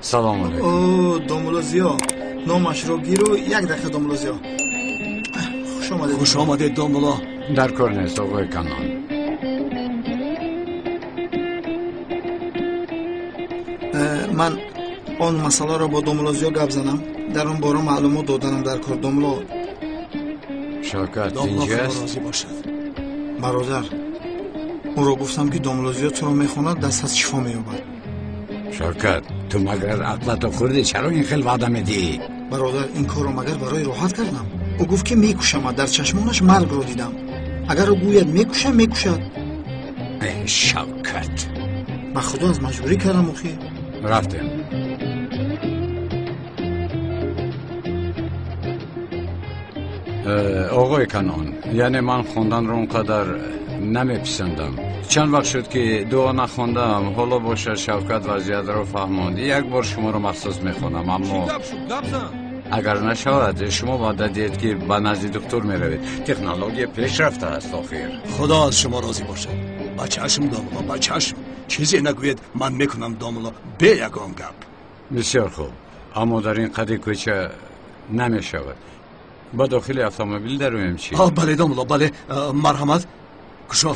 Салом алейкум. О, домулло Зиё, номашро гиру як дақиқа. Домулло Зиё, хуш омадед. Хуш омадед, домулло. Дар кор нест, оғои Канон. Ман он масъаларо бо домулло Зиё гап занам, дар он бора маълумот доданам дар кор, домулло. Шавкат. Домулло, тинҷ худо аст? розӣ бошад. Бародар, ӯро гуфтам, ки домулло Зиё туро мехонад, даст аз шифо меёбад. Шавкат, ту магар ақлато хӯрдӣ? Чаро ин хел ваъда медиҳӣ? Бародар, ин корро магар барои роҳат кардам? Ӯ гуфт, ки мекушамад, дар чашмонаш маргро дидам. Агар ӯ гӯяд мекушам, мекушад. Э, Шавкат! Ба худо, аз маҷбурӣ кардам охи. Рафтем. Оғои Канон, яъне ман хонданро он қадар намеписандам. Чанд вақт шуд, ки дуо нахондам. Ҳоло бошад, Шавкат вазъиятро фаҳмонд, як бор шуморо махсус мехонам, аммо Чӣ гап шуд? Гап зан. Агар нашавад, шумо ваъда диҳед, ки ба назди духтур меравед. Технология пеш рафтааст охир. Худо аз шумо розӣ бошад. Ба чашм, домулло, ба чашм. Чизе нагӯед, ман мекунам, домулло, бе ягон гап. Бисёр хуб, аммо дар ин қади кӯча намешавад. Ба дохили автомобил дароем, чӣ? А, бале, домулло, бале. Марҳамат, кушо.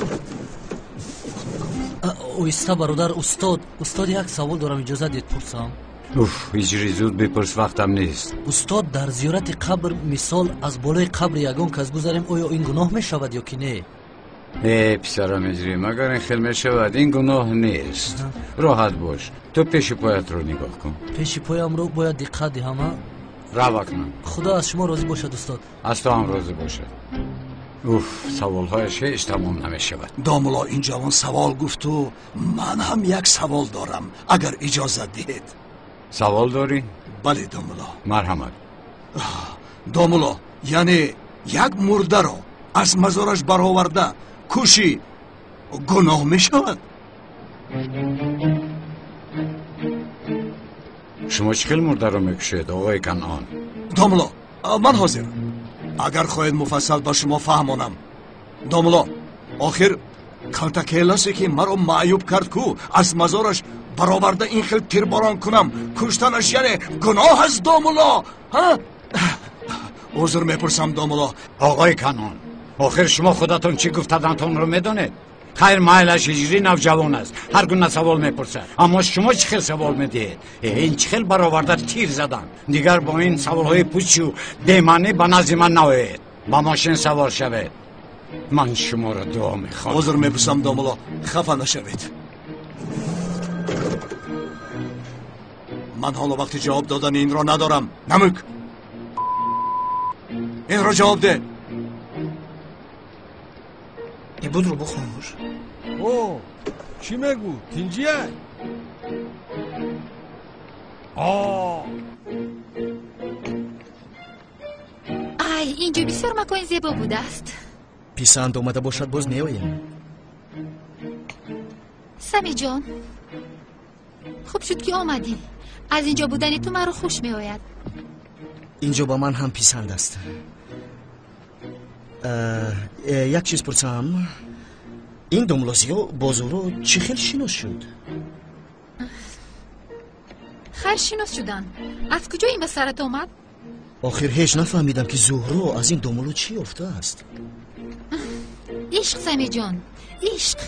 Оҳиста, бародар. Устод, устод, як савол дорам, иҷозат диҳед пурсам. Уф, ҳиҷри, зуд бипурс, вақтам нест. Устод, дар зиёрати қабр, мисол, аз болои қабри ягон кас гузарем, оё ин гуноҳ мешавад ё ки не? Э, писарам Ҳиҷрӣ, магар ин хел мешавад? Ин гуноҳ нест, роҳат бош. Ту пеши поятро нигоҳ кун. Пеши поямро бояд диққат диҳам, а? Рав акнун. Худо аз шумо розӣ бошад, устод. Аз ту ҳам розӣ бошад. Уф, саволҳояш ҳеҷ тамом намешавад. Домулло, ин ҷавон савол гуфту ман ҳам як савол дорам, агар иҷозат диҳед. Савол дорӣ? Бале, домулло. Марҳамат. Домулло, яъне як мурдаро аз мазораш бароварда кушӣ, гуноҳ мешавад? Шумо чӣ хел мурдаро мекушед, оғои Канъон? Домулло, ман ҳозир, агар хоҳед, муфассал ба шумо фаҳмонам. Домулло, охир калтакеласе, ки маро маъюб кард ку, аз мазораш бароварда ин хел тирборон кунам, куштанаш яъне гуноҳ аст, домулло, ҳа? Узр мепурсам, домулло. Оғои Канъон, охир шумо худатон чӣ гуфтадантонро медонед? Хайр, майлаш, Ҳиҷрӣ навҷавон аст, ҳар гуна савол мепурсад, аммо шумо чӣ хел савол медиҳед? Ин чӣ хел бароварда тир задан? Дигар бо ин саволҳои пучу бемаънӣ ба назди ман наоед. Ба мошин савор шавед, ман шуморо дуо мехоҳам. Узр мепурсам, домулло, хафа нашавед. Ман ҳоло вақти ҷавоб додани инро надорам. Намук, инро ҷавоб деҳ. Ибудро бихомӯш. О, чӣ мегӯ, тинҷия? О. Ай, инҷо бисёр макони зебо будааст. Писанд омада бошад, боз меоем. Самиҷон, хуб шуд, ки омадӣ. Аз инҷо будани ту маро хуш меояд. Инҷо ба ман ҳам писанд аст. Як чиз пурсам: ин домулло Зиё бо Зуҳро чӣ хел шинос шуд? Хайр, шинос шудан. Аз куҷо ин ба сарат омад? Охир ҳеҷ нафаҳмидам, ки Зуҳро аз ин домулло чӣ ёфтааст. Ишқ, Самиҷон, ишқ.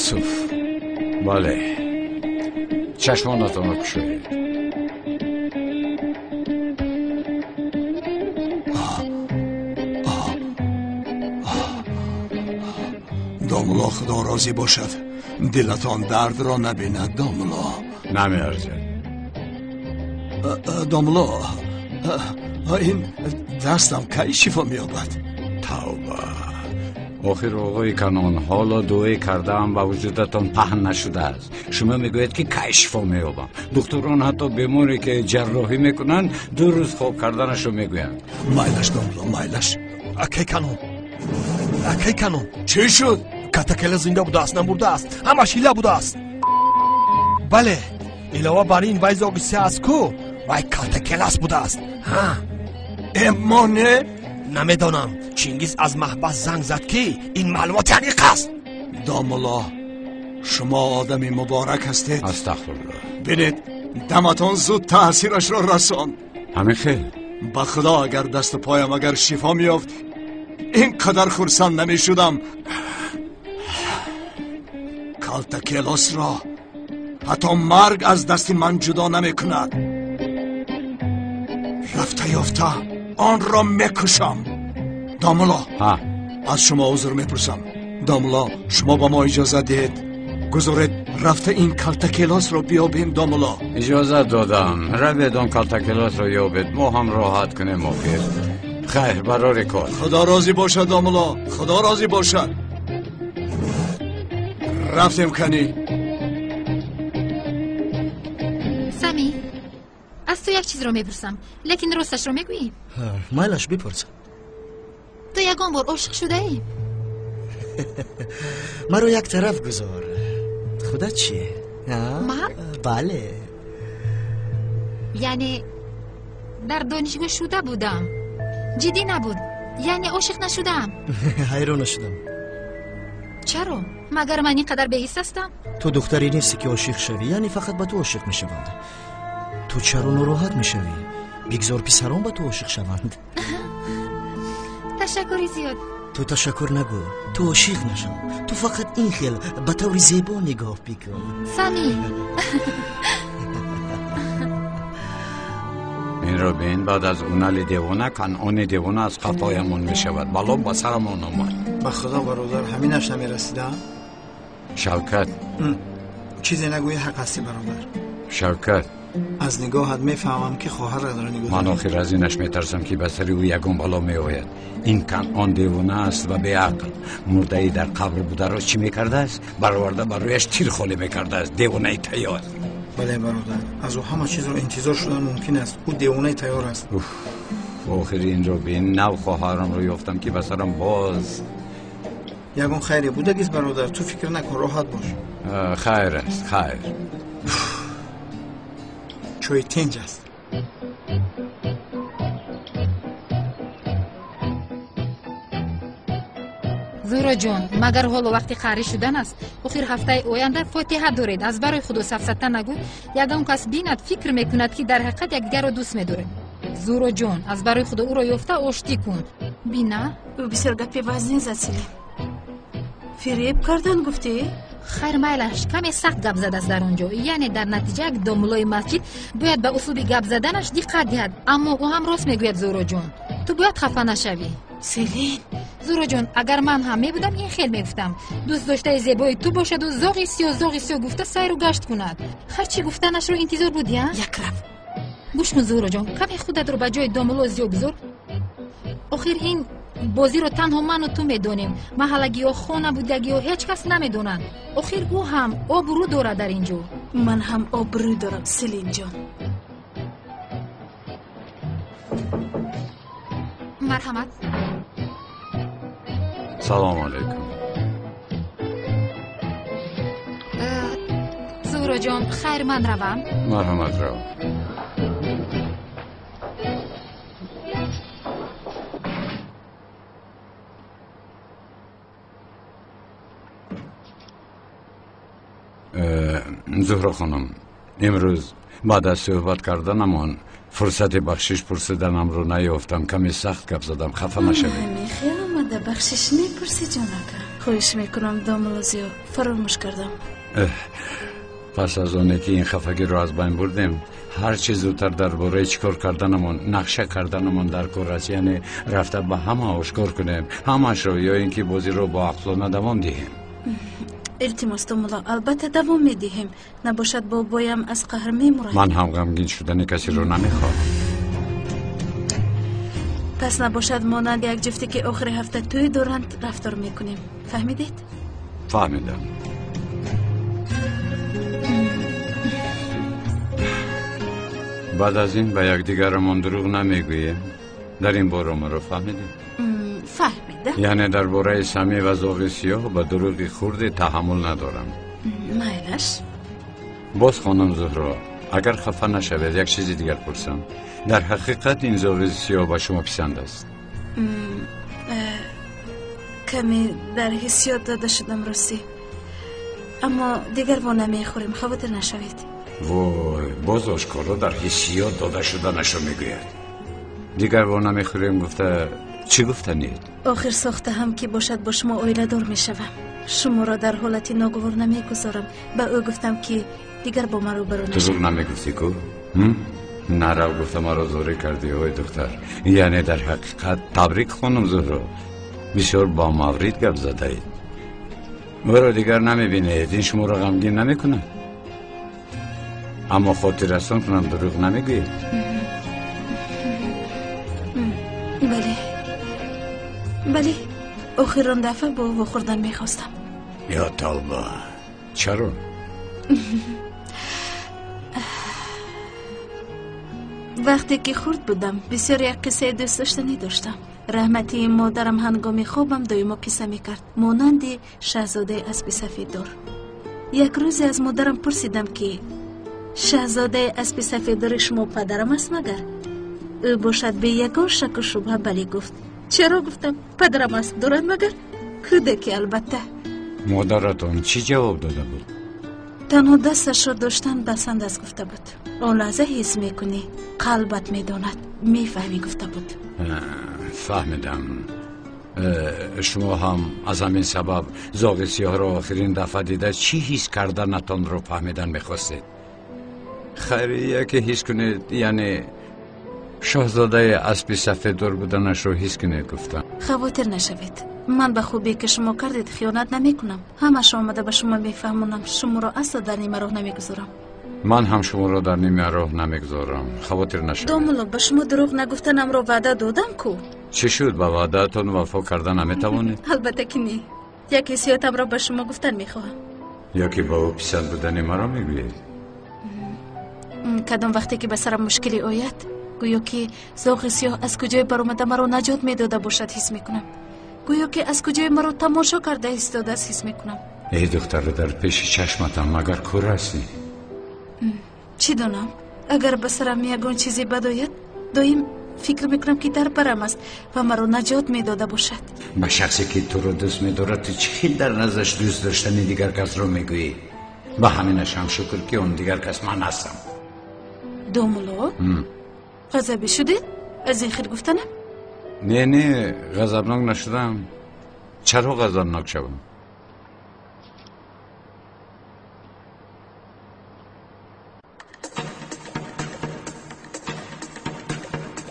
Суф, бале, чашмонатонро кушоед. Домулло, худо розӣ бошад, дилатон дардро набинад, домулло. Намеарзад. Домулло, ин дастам кай шифо меёбад? Тавба! Охир, оғои Канон, ҳоло дуое кардаам ба вуҷудатон паҳн нашудааст, шумо мегӯед, ки кай шифо меёбам. Духтурон ҳатто беморе, ки ҷарроҳӣ мекунанд, 2 рӯз хоб карданашро мегӯянд. Майлаш, домулло, майлаш. Акай Канон, акай Канон. Чӣ шуд? Калтакелос зинда будааст, намурдааст, ҳамаш ҳила будааст. Бале, илова бар ин вай зоги се аст ку, вай Калтакелос будааст. Ҳа, Мо не? Намедонам, Чингиз аз маҳбас занг зад, ки ин маълумоти аниқ аст. Домулло, шумо одами муборак ҳастед. Астағфируллоҳ. Бинед, даматон зуд таъсирашро расонд. Ҳамин хел? Ба худо, агар дасту поям агар шифо меёфт, ин қадар хурсанд намешудам. Калтакелосро ҳатто марг аз дасти ман ҷудо намекунад. Рафта ёфта онро мекушам. Домулло, аз шумо узр мепурсам. Домулло, шумо ба мо иҷозат диҳед, гузоред рафта ин Калтакелосро биёбем. Домулло, иҷозат додам. Равед, он Калтакелосро ёбед, мо ҳам роҳат кунем охир. Хайр, барори кор. Худо розӣ бошад, домулло, худо розӣ бошад. Рафтем, кани. Сами, аз ту як чизро мепурсам, лекин росташро мегӯӣ? Майлаш, бипурс. Ту ягон бор ошиқ шудаӣ? Маро як тараф гузор. Худат чӣ? Ман? Бале. Яъне дар донишгоҳ шуда будам, ҷиддӣ набуд, яъне ошиқ нашудаам. Ҳайрон нашудам. Чаро? Магар ман ин қадар беҳис ҳастам? Ту духтаре нестӣ, ки ошиқ шавӣ, яъне фақат ба ту ошиқ мешаванд. Ту чаро нороҳат мешавӣ? Бигзор писарон ба ту ошиқ шаванд. Ташаккури зиёд. Ту ташаккур нагӯ, ту ошиқ нашав. Ту фақат ин хел ба таври зебо нигоҳ бикун. Сами. Инро бин, баъд аз Унали девона Канъони девона аз қафоямон мешавад. Бало ба сарамон омад. Ба худо, бародар, ҳаминаш намерасида. Шавкат, чизе нагӯӣ, ҳақ ҳастӣ, бародар. Шавкат, аз нигоҳат мефаҳмам, ки хоҳаратро нигоҳ. Ман охир аз инаш метарсам, ки ба сари ӯ ягон бало меояд. Ин Канъон девона аст ва беақл. Мурдаи дар қабр бударо чӣ мекардааст? Бароварда ба рӯяш тир холӣ мекардааст. Девонаи тайёр. Бале, бародар, аз ӯ ҳама чизро интизор шудан мумкин аст. Ӯ девонаи тайёр аст. Охир инро бин, нав хоҳарамро ёфтам, ки ба сарам боз. Ягон хайре будагист, бародар, ту фикр накун, роҳат бош. Хайр аст, хайр. Чой тинҷ аст. Зуҳроҷон, магар ҳоло вақти қаҳрӣ шудан аст? Охир ҳафтаи оянда фотиҳа доред. Аз барои худо сафсата нагӯ. Ягон кас бинад, фикр мекунад, ки дар ҳақиқат якдигарро дӯст медорем. Зуҳроҷон, аз барои худо ӯро ёфта оштӣ кун. Бина. Ӯ бисёр гапи вазнин зад, Селим. Фиреб кардан гуфтӣ? Хайр, майлаш, каме сахт гап задааст дар он ҷо. Яъне дар натиҷа як домуллои масҷид бояд ба услуби гап заданаш диққат диҳад. Аммо ӯ ҳам рост мегӯяд, Зуҳроҷон. Ту бояд хафа нашавӣ. Селин. Зуҳроҷон, агар ман ҳам мебудам, ин хел мегуфтам. Дӯст доштаи зебои ту бошаду зоғи сиё, зоғи сиё гуфта сайру гашт кунад. Ҳарчи гуфтанашро интизор будӣ, а? Якрав. Гӯш кун, Зуҳроҷон, каме худатро ба ҷои домулло зиё гузор. Охир ин бозиро танҳо ману ту медонем. Маҳаллагиҳо, хона будагиҳо ҳеҷ кас намедонанд. Охир ӯ ҳам обрӯ дорад дар ин ҷо. Ман ҳам обрӯ дорам, Селинҷон. Марҳамат. Салому алайкум. Зуҳроҷон, хайр, ман равам. Марҳамат, рав. Зуҳро хонум, имрӯз баъд аз суҳбат карданамон фурсати бахшиш пурсиданамро наёфтам. Каме сахт гап задам, хафа нашавед. Хел омада бахшиш мепурсӣ, ҷонака. Хоҳиш мекунам, домулло Зиё, фаромӯш кардам. Пас аз оне ки ин хафагиро аз байн бурдем, ҳар чӣ зудтар дар бораи чӣ кор карданамон, нақша карданамон дар кор аст. Яъне рафта ба ҳама ошкор кунем ҳамашро, ё ин ки бозиро бо ақлона давом диҳем. Илтимос, домулло, албатта давом медиҳем. Набошад, бобоям аз қаҳр мемурад. Ман ҳам ғамгин шудани касеро намехоҳам. Пас набошад, монанд як ҷуфте, ки охири ҳафта тӯй доранд, рафтор мекунем. Фаҳмидед? Фаҳмидам. Баъд аз ин ба якдигарамон дурӯғ намегӯем. Дар ин бора маро фаҳмидем? Фаҳмидам. да? Яъне дар бораи Самӣ ва зоғи сиёҳ ба дурӯғи хурде таҳаммул надорам. Майлаш. Боз хонум Зуҳро, агар хафа нашавед, як чизи дигар пурсам. Дар ҳақиқат ин зоғи сиёҳ ба шумо писанд аст? Каме дар ҳиссиёт дода шудам, ростӣ. Аммо дигар во намехӯрем, хавотир нашавед. Вой, боз ошкоро дар ҳиссиёт дода шуданашро мегӯяд. Дигар во намехӯрем гуфта чӣ гуфтанед? Охир сохта ҳам ки бошад бо шумо оиладор мешавам. Шуморо дар ҳолати ногувор намегузорам. Ба ӯ гуфтам ки дигар бо ман рӯбарӯ нашавад. Дурӯғ намегуфтӣ ку? Нарав гуфта маро зорӣ кардӣ, ой духтар. Яъне дар ҳақиқат табрик хонум Зуҳро, бисёр бо маврид гап задаед. Ӯро дигар намебинед, ин шуморо ғамгин намекунад? Аммо хотиррасон кунам, дурӯғ намегӯед? Бале, бале, охирон дафъа бо ӯ вохӯрдан мехостам. Ё тавба, чаро? Вақте ки хурд будам, бисёр як қиссаи дӯстдоштанӣ доштам. Раҳматии модарам ҳангоми хобам доимо қисса мекард, монанди шаҳзодаи аспи сафеддор. Як рӯзе аз модарам пурсидам, ки шаҳзодаи аспи сафеддори шумо падарам аст магар? Ӯ бошад бе ягон шаку шубҳа бале гуфт. Чаро гуфтам, падарам асп дорад магар? Кӯдаки албатта. Модаратон чӣ ҷавоб дода буд? Танҳо дасташро доштан басанд аст гуфта буд. Он лаҳза ҳис мекунӣ, қалбат медонад, мефаҳмӣ гуфта буд. Фаҳмидам. Шумо ҳам аз ҳамин сабаб зоғи сиёҳро охирин дафъа дида чӣ ҳис карданатонро фаҳмидан мехостед? Хайр, яке ҳис кунед, яъне шоҳзодаи аспи сафеддор буданашро ҳис кунед гуфтам. Хавотир нашавед, ман ба хубе ки шумо кардед хиёнат намекунам. Ҳамааш омада ба шумо мефаҳмонам. Шуморо асла дар нима роҳ намегузорам. Ман ҳам шуморо дар нима роҳ намегузорам, хавотир нашавед. Домулло, ба шумо дурӯғ нагуфтанамро ваъда додам ку? Чӣ шуд, ба ваъдаатон вафо карда наметавонед? Албатта ки не. Як ҳиссиётамро ба шумо гуфтан мехоҳам. Ё ки ба ӯ писанд будани маро мегӯед? Кадом вақте ки ба сарам мушкиле ояд, гӯё ки зоғи сиёҳ аз куҷое баромада маро наҷот медода бошад ҳис мекунам. Гӯё ки аз куҷое маро тамошо карда истодааст ҳис мекунам. Эй духтара, дар пеши чашматам магар кӯр ҳастӣ? Чӣ донам, агар ба сарам ягон чизе бад ояд, доим фикр мекунам ки дар барам аст ва маро наҷот медода бошад. Ба шахсе ки туро дӯст медорад, ту чӣ хел дар наздаш дӯст доштани дигар касро мегӯӣ? Ба ҳаминаш ҳам шукр ки он дигар кас ман ҳастам. Домулло, ғазабӣ шудед аз ин хел гуфтанам? Не, не, ғазабнок нашудам. Чаро ғазабнок шавам?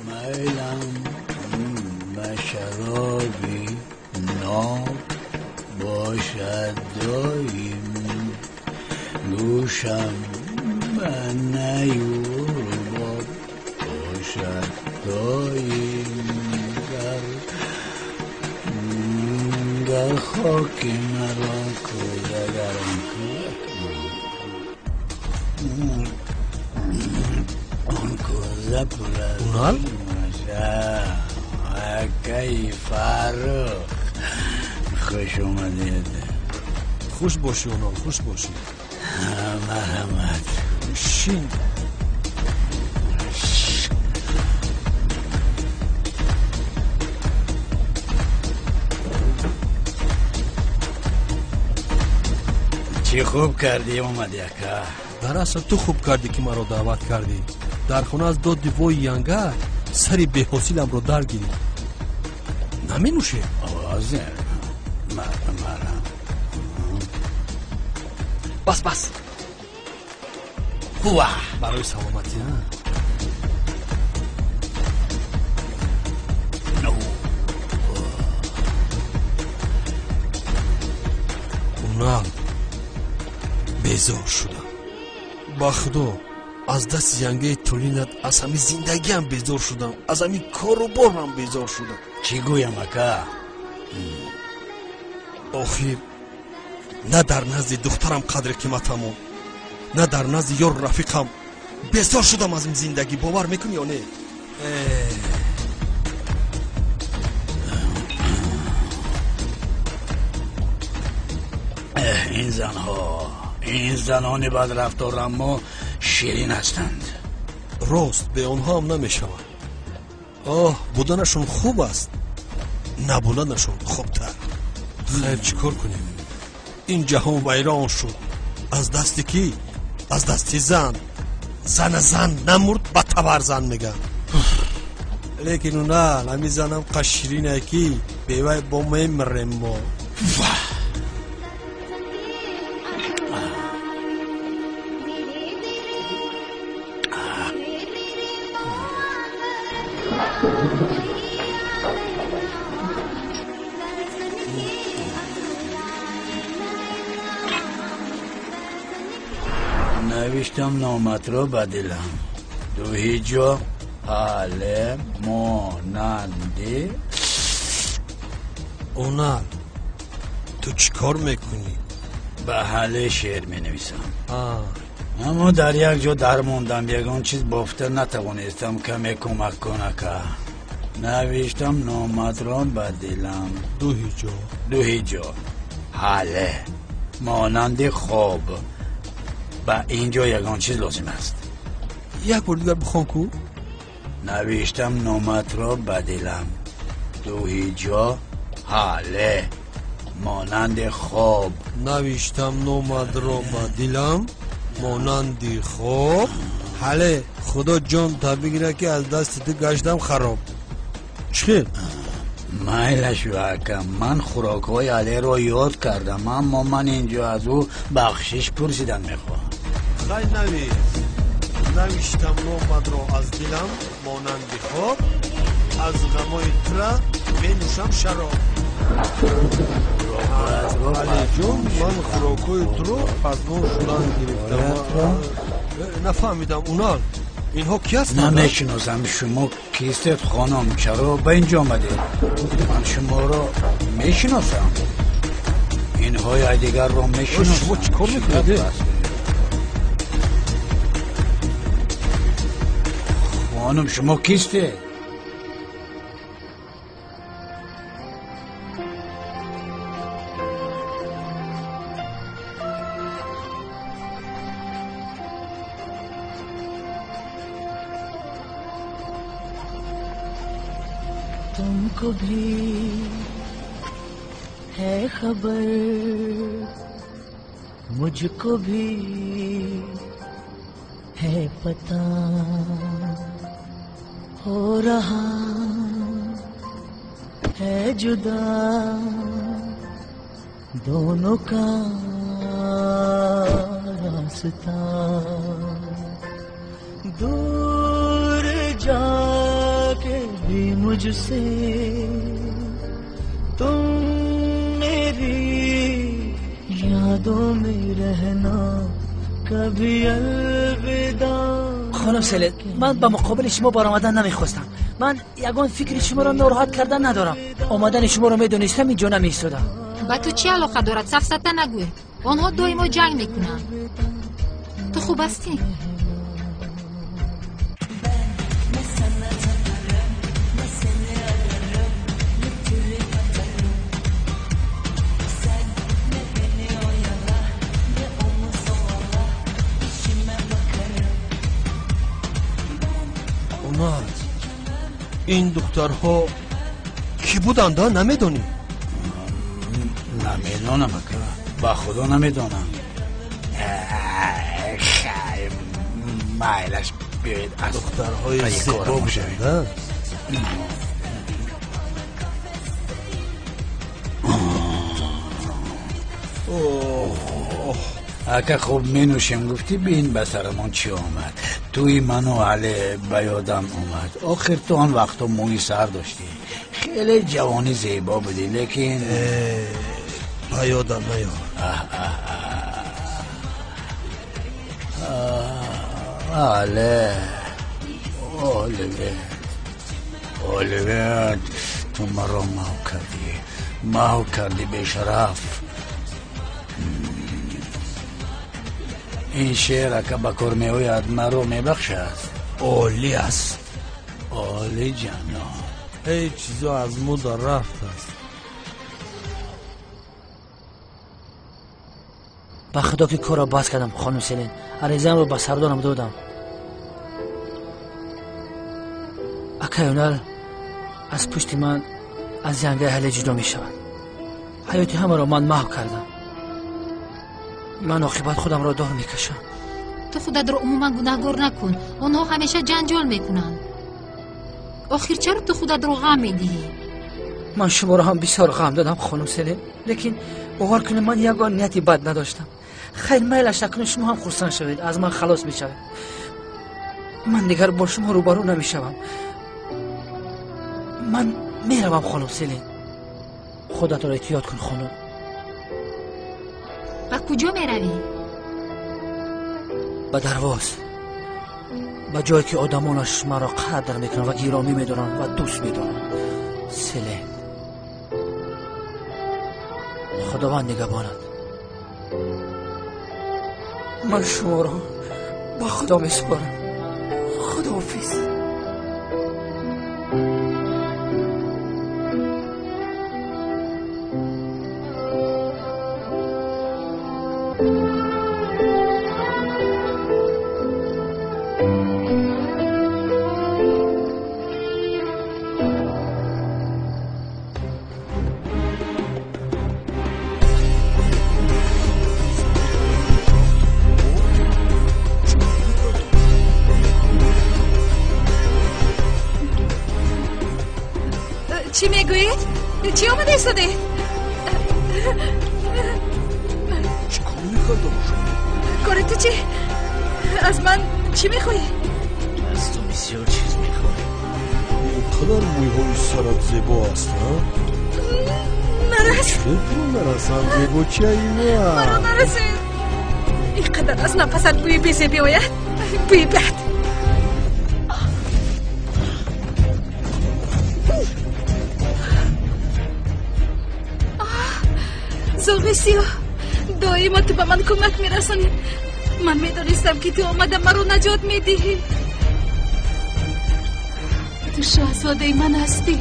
Майлам ба шароби ноб бошад доим, гӯшам ба наю рубоб бошад доим. Дар хоки маро кӯза гарм кунад, он кӯза пур аз Унал? Акаи Фаррух, хуш омадед. Хуш бошӣ, Унал, хуш бошӣ. Марҳамат. Шин. Чӣ хуб кардӣ омадӣ, ака. Дар асл ту хуб кардӣ ки маро даъват кардӣ. Дар хона аз доди вои янга сари беҳосиламро дар гирифт. Наменӯшед? Овозе марам. Бас, бас. Ва! Барои саломатӣ. Унал, безор шудам. Ба худо, аз дасти янгаи тулинат аз ҳамин зиндагиам безор шудам, аз ҳамин кору борам безор шудам. Чӣ гӯям, ака? Охир на дар назди духтарам қадри қиматамон, на дар назди ёру рафиқам. Безор шудам аз ин зиндагӣ, бовар мекунӣ ё не? Ин занҳо, ин занони бадрафтор аммо ширин ҳастанд. Рост, бе онҳо ҳам намешавад. Оҳ, буданашон хуб аст, набуданашон хубтар. Хайр, чӣ кор кунем? Ин ҷаҳон вайрон шуд. Аз дасти кӣ? Аз дасти зан. Зана зан намурд, ба табар зан меган. Лекин уна ҳами занам қаширинае ки бевай бо мемирем мо. Навиштам номатро ба дилам. Дуҳиҷо ҳале монанди. Онал, ту чӣ кор мекунӣ? Ба ҳале шеър менависам. Аммо дар як ҷо дармондам, ягон чиз бофта натавонистам. Каме кӯмак кун, ака. Навиштам номатро ба дилам. Дуҳиҷо. Дуҳиҷо ҳале монанди хоб. Ба ин ҷо ягон чиз лозим аст. Як бор дигар бихон ку. Навиштам номатро ба дилам. Дуҳиҷо ҳале монанди хоб. Навиштам номатро ба дилам монанди хоб. Ҳале худо ҷон та бигира ки аз дасти ту гаштам хароб. Чӣ хел? Майлаш, ака, ман хӯрокҳои ҳалеро ёд кардам, аммо ман инҷо аз ӯ бахшиш пурсидан мехоҳам. Хай, навис. Навиштам номатро аз дилам монанди хоб, аз ғамои тура менӯшам шароб. Алиҷон, ман хӯрокҳои туро пазмон шудан гирифтам. Нафаҳмидам, Унал, инҳо ки ҳастанд? Намешиносам. Шумо кистед, хонум? Чаро ба инҷо омадед? Ман шуморо мешиносам. Инҳои айдигарро мешиносам. Шумо чӣ кор мекунед? Хонум, шумо кистед? तुमको भी है खबर, मुझको भी है पता, हो रहा है जुदा दोनों का रास्ता। दूर जाके भी मुझसे तुम मेरी यादों में रहना, कभी अलविदा। خانم سلد، من به مقابل شما برآمدن نمیخواستم. من یگان فکر شما را ناراحت کردن ندارم. آمدن شما را میدونستم اینجا نمیایستادم. ба ту чӣ алоқа дорад? Сафсата нагӯй. Онҳо доимо ҷанг мекунанд. Ту хуб ҳастӣ? Ин духтарҳо кӣ буданд, намедонӣ? Намедонам, ака, ба худо намедонам. Майлаш, биёед аз духтарҳои зебо буданд. Ака, хуб менӯшем гуфтӣ, бин ба сарамон чӣ омад. Тӯи ману ҳале ба ёдам омад. Охир ту он вақто мӯи сар доштӣ, хеле ҷавони зебо будӣ, лекин ба ёдам наёр. Але Оливер, Оливер, ту маро маҳв кардӣ, маҳв кардӣ, бешараф. Ин шеър, ака, ба кор меояд, маро мебахшад. Олӣ аст. Олӣ ҷаноб. Ҳеҷ чизо аз мода рафтааст. Ба худо ки корро бас кардам, хонум Селин. Аризаамро ба сардорам додам. Акай Ҳунар аз пушти ман аз янгаи ҳале ҷудо мешавад. Ҳаёти ҳамаро ман маҳв кардам. Ман оқибат худамро дор мекашам. Ту худатро умуман гунаҳгор накун. Онҳо ҳамеша ҷанҷол мекунанд. Охир чаро ту худатро ғам медиҳӣ? Ман шуморо ҳам бисёр ғам додам, хонум Селин, лекин бовар кунед, ман ягон нияти бад надоштам. Хайр, майлаш, акнун шумо ҳам хурсанд шавед, аз ман халос мешавед. Ман дигар бо шумо рӯбарӯ намешавам. Ман меравам, хонум Селин. Худатро эҳтиёт кун, хонум. Ба куҷо меравӣ? Ба дарвоз, ба ҷое ки одамонаш маро қадр мекунанд ва гиромӣ медоранд ва дӯст медоранд. Селин, худованд нигаҳбонад. Ман шуморо ба худо месупорам. Худоҳофиз. Чӣ мегӯед? Чӣ омада истодед? Чӣ кор мекарда бошам? Кори ту чӣ? Аз ман чӣ мехоҳӣ? Аз ту бисёр чиз мехоҳем. Ин қадар мӯйҳои сарат зебо аст, а? Нарас! Чӣ туро нарасам, зебочаи ман? Маро нарасед! Ин қадар аз нафасат бӯи безебӣ ояд, бӯи бад. Зоғи сиёҳ, доимо ту ба ман кӯмак мерасонӣ. Ман медонистам, ки ту омада маро наҷот медиҳӣ. Ту шоҳзодаи ман ҳастӣ.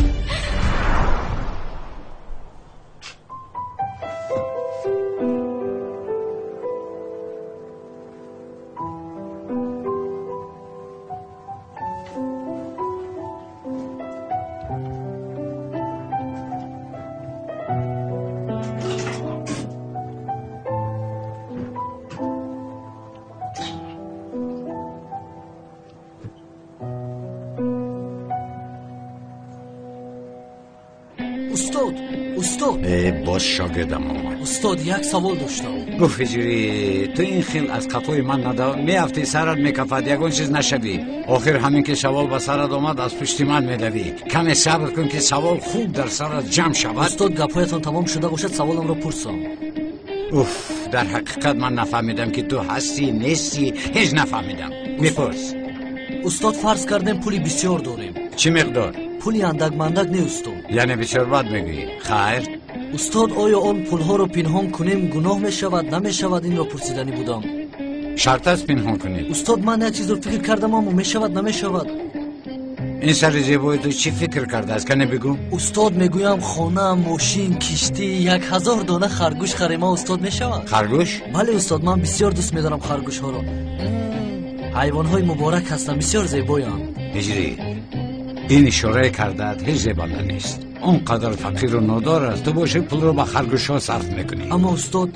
Устод, устод. Боз шогирдам омад. Устод, як савол доштам. Гуфт ҳиҷрӣ, ту ин хел аз қафои ман нада меафтӣ, сарат мекафад, ягон чиз нашавӣ. Охир ҳамин ки савол ба сарат омад, аз пушти ман медавӣ. Каме сабр кун, ки савол хуб дар сарат ҷамъ шавад. Устод, гапҳоятон тамом шуда бошад, саволамро пурсам. Уф, дар ҳақиқат ман нафаҳмидам, ки ту ҳастӣ нестӣ, ҳеҷ нафаҳмидам. Мепурс. Устод, фарз кардем пули бисёр дорем. Чӣ миқдор? Пули андак-мандак не, устод. Яъне бисёр бад мегӯӣ. Хайр. Устод, оё он пулҳоро пинҳон кунем гуноҳ мешавад, намешавад, инро пурсиданӣ будам. Шарт аст пинҳон кунӣ. Устод, ман як чизро фикр кардам, аммо мешавад, намешавад. Ин сари зебои ту чӣ фикр кардааст? Кане бигӯ. Устод, мегӯям хона, мошин, киштӣ, 1000 дона харгӯш харема, устод, мешавад? Харгӯш? Бале, устод, ман бисёр дӯст медорам харгӯшҳоро. Ҳайвонҳои муборак ҳастанд, бисёр зебоянд. Ҳиҷрӣ, ин ишорае кардаат ҳеҷ зебанда нест. Он қадар фақиру нодор аст, ту бошӣ пулро ба харгӯшҳо сарф мекунӣ. Аммо устод,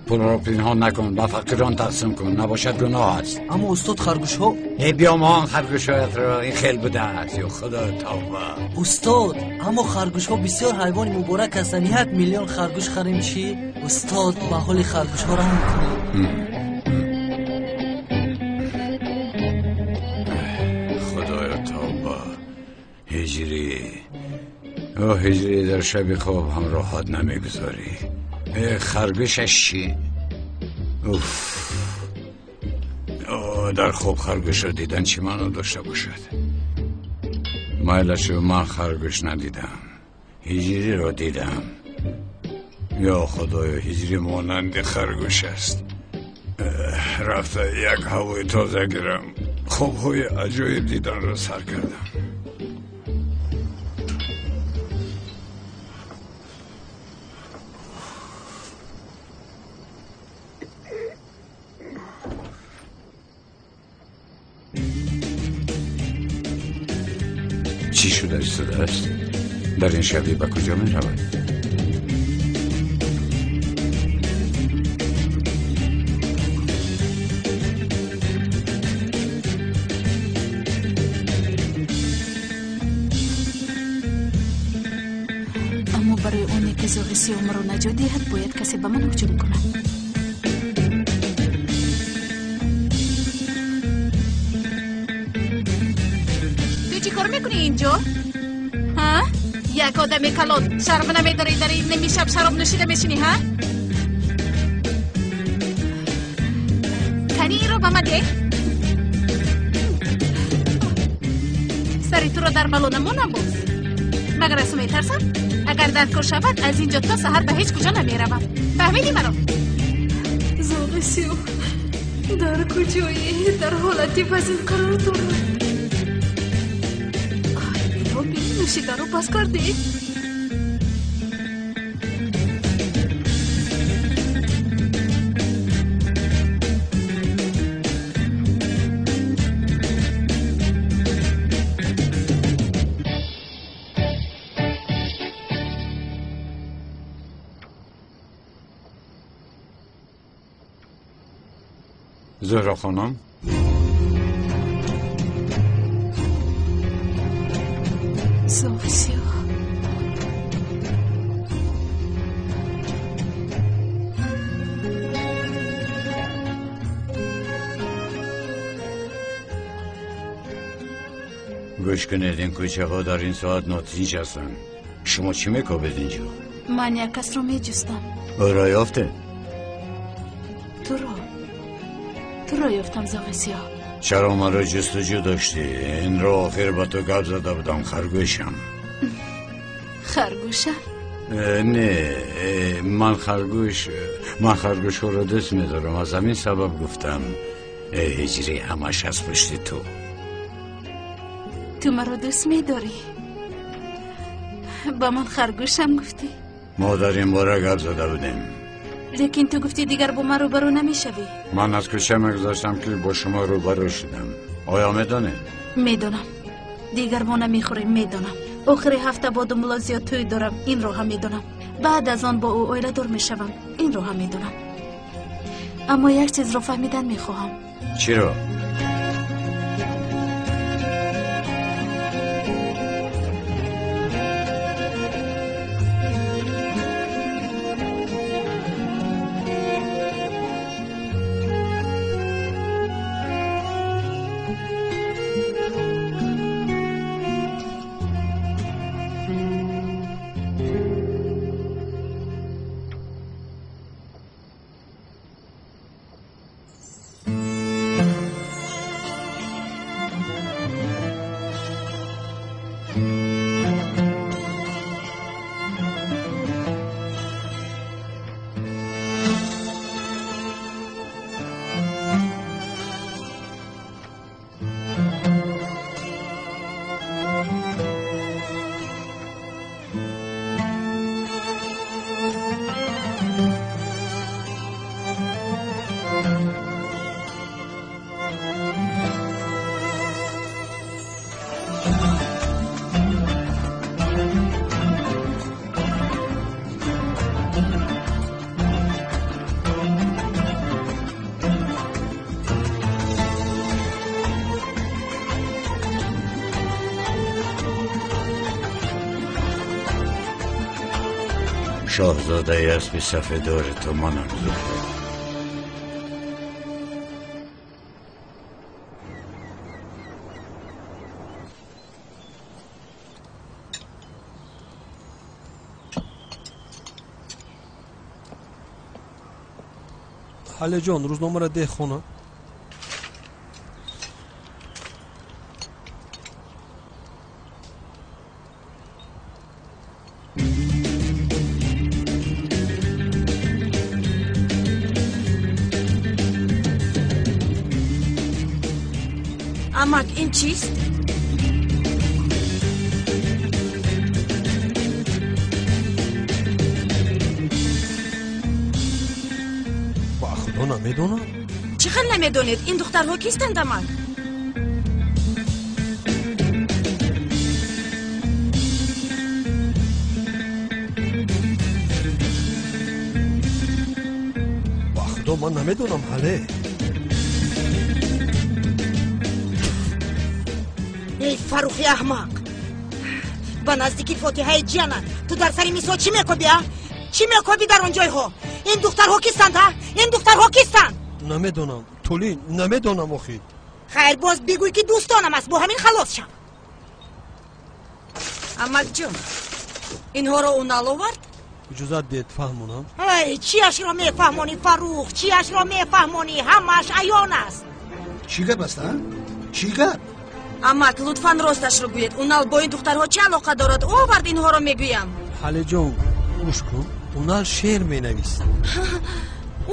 пулро пинҳон накун, ба фақирон тақсим кун, набошад гуноҳ аст. Аммо устод, харгӯшҳо. Э, биёмон харгӯшҳоятро, ин хел будааст. Ё худо, тавба. Устод, аммо харгӯшҳо бисёр ҳайвони муборак ҳастанд. 1 миллион харгӯш харем чӣ? Устод, ба ҳоли харгӯшҳо раҳм кунед. Худоё, тавба. Ҳиҷрӣ, о ҳиҷрӣ, дар шаби хоб ҳам роҳат намегузорӣ. Харгӯшаш чӣ? Уф, дар хоб харгӯшро дидан чӣ маъно дошта бошад? Майлашу, ман харгӯш надидам, ҳиҷриро дидам. Ё худоё, ҳиҷрӣ монанди харгӯш аст. Рафта як ҳавои тоза гирам. Хобҳои аҷоиб диданро сар кардам. Чӣ шуда истодааст? Дар ин шабӣ ба куҷо меравад? Аммо барои оне ки зоғи сиёҳ маро наҷот диҳад, бояд касе ба ман ҳуҷум кунад. Ту чӣ кор мекунӣ инҷо? Ҳа? Як одами калон шарм намедорӣ, дар ин ними шаб шароб нӯшида мешинӣ, ҳа? Кани инро ба ман деҳ. Сари туро дар бало намонам боз. Магар аз ту метарсам? Агар дар кор шавад, аз ин ҷо то саҳар ба ҳеҷ куҷо намеравам. Фаҳмидӣ маро? Зоғи сиёҳ дар куҷое дар ҳолати вазин қарор дорад? Ай, нӯшидаро пас кардӣ? Зуҳро хонум, зоғи сиёҳ. Гӯш кунед, ин кӯчаҳо дар ин соат нотинҷ ҳастанд. Шумо чӣ мекобед инҷо? Ман як касро меҷустам. Ӯро ёфтед? Туро. Туро ёфтам, зоғи сиёҳ. Чаро маро ҷустуҷӯ доштӣ? Инро охир ба ту гап зада будам, харгӯшам. Харгӯшам? Не, ман харгӯш, ман харгӯшҳоро дӯст медорам. Аз ҳамин сабаб гуфтам. Э ҳиҷрӣ, ҳамаш аз пушти ту. Ту маро дӯст медорӣ? Ба ман харгӯшам гуфтӣ? Мо дар ин бора гап зада будем. Лекин ту гуфтӣ дигар бо ман рӯбарӯ намешавӣ. Ман аз кӯча мегузаштам, ки бо шумо рӯбарӯ шудам. Оё медонед? Медонам. Дигар мо намехӯрем, медонам. Охири ҳафта бо думло зиёд тӯй дорам, инро ҳам медонам. Баъд аз он бо ӯ оиладор мешавам, инро ҳам медонам. Аммо як чизро фаҳмидан мехоҳам. Чиро? Шоҳзодаи аспи сафеддори ту манам, Зуҳро. Ҳалиҷон, рӯзномаро деҳ хона. Амак, ин чист? Ба худо намедонам. Чӣ хел намедонед? Ин духтарҳо кистанд, амак? Худо ман намедонам ҳале. Эй Фаррухи аҳмақ, ба наздики фотиҳаи ҷиянат ту дар сари мисол чӣ мекобӣ, а? Чӣ мекобӣ дар он ҷойҳо? Ин духтарҳо кистанд, а? Ин духтарҳо кистанд? Намедонам Тулин, намедонам охир. Хайр, боз бигӯй ки дӯстонам аст, бо ҳамин халос шав. Амакҷон, инҳоро Унал овард? Иҷозат диҳед фаҳмонам. Ай, чиашро мефаҳмонӣ Фаррух, чиашро мефаҳмонӣ? Ҳамааш аён аст. Чӣ гап аст, а? Чӣ гап? Амак, лутфан росташро гӯед. Унал бо ин духтарҳо чӣ алоқа дорад? Ӯ овард инҳоро мегӯям. Ҳалиҷон, гӯш кун, Унал шеър менависад.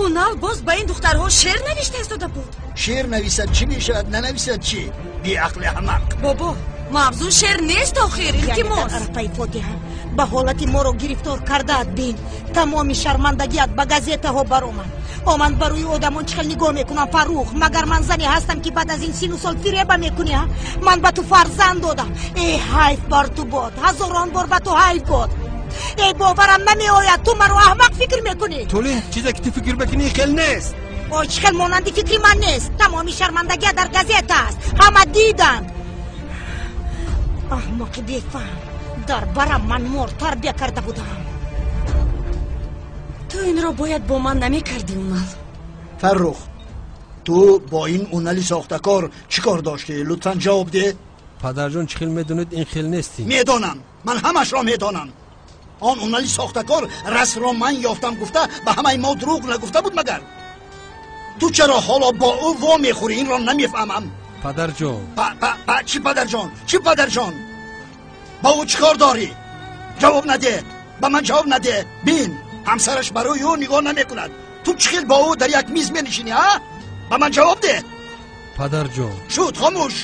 Унал боз ба ин духтарҳо шеър навишта истода буд. Шеър нависад чӣ мешавад, нанависад чӣ? Беақли аҳмақ. Бобо, мавзӯъ шеър нест охир, илтимос. Яъне дар арафаи фотиҳа ба ҳолати моро гирифтор кардаат бин. Тамоми шармандагиат ба газетаҳо баромад. О, ман ба рӯи одамон чӣ хел нигоҳ мекунам Фаррух? Магар ман зане ҳастам ки баъд аз ин сину сол фиреба мекунӣ, а? Ман ба ту фарзанд додам. Эй, ҳайф бар ту бод, ҳазорон бор ба ту ҳайф бод. Эй, боварам намеояд, ту маро аҳмақ фикр мекунӣ. Тулин, чизе ки ту фикр мекунӣ хел нест. О, чӣ хел монанди фикри ман нест. Тамоми шармандагиат дар газета аст, ҳама диданд. Аҳмақи бефаҳм, дар барам ман мор тарбия карда будам. Ту инро бояд бо ман намекардӣ, Унал. Фаррух, ту бо ин Унали сохтакор чӣ кор доштӣ? Лутфан ҷавоб деҳ. Падарҷон, чӣ хел медонед ин хел нестӣ? Медонам, ман ҳамашро медонам. Он Унали сохтакор расмро ман ёфтам гуфта ба ҳамаи мо дурӯғ нагуфта буд магар? Ту чаро ҳоло бо ӯ во мехӯрӣ? Инро намефаҳмам. Падарҷон. Чӣ падарҷон? Чӣ падарҷон? Ба ӯ чӣ кор дорӣ? Ҷавоб надеҳ, ба ман ҷавоб надеҳ. Бин, ҳамсараш барои ӯ нигоҳ намекунад. Ту чӣ хел бо ӯ дар як миз менишинӣ, а? Ба ман ҷавоб деҳ. Падарҷон. Шуд, хомӯш.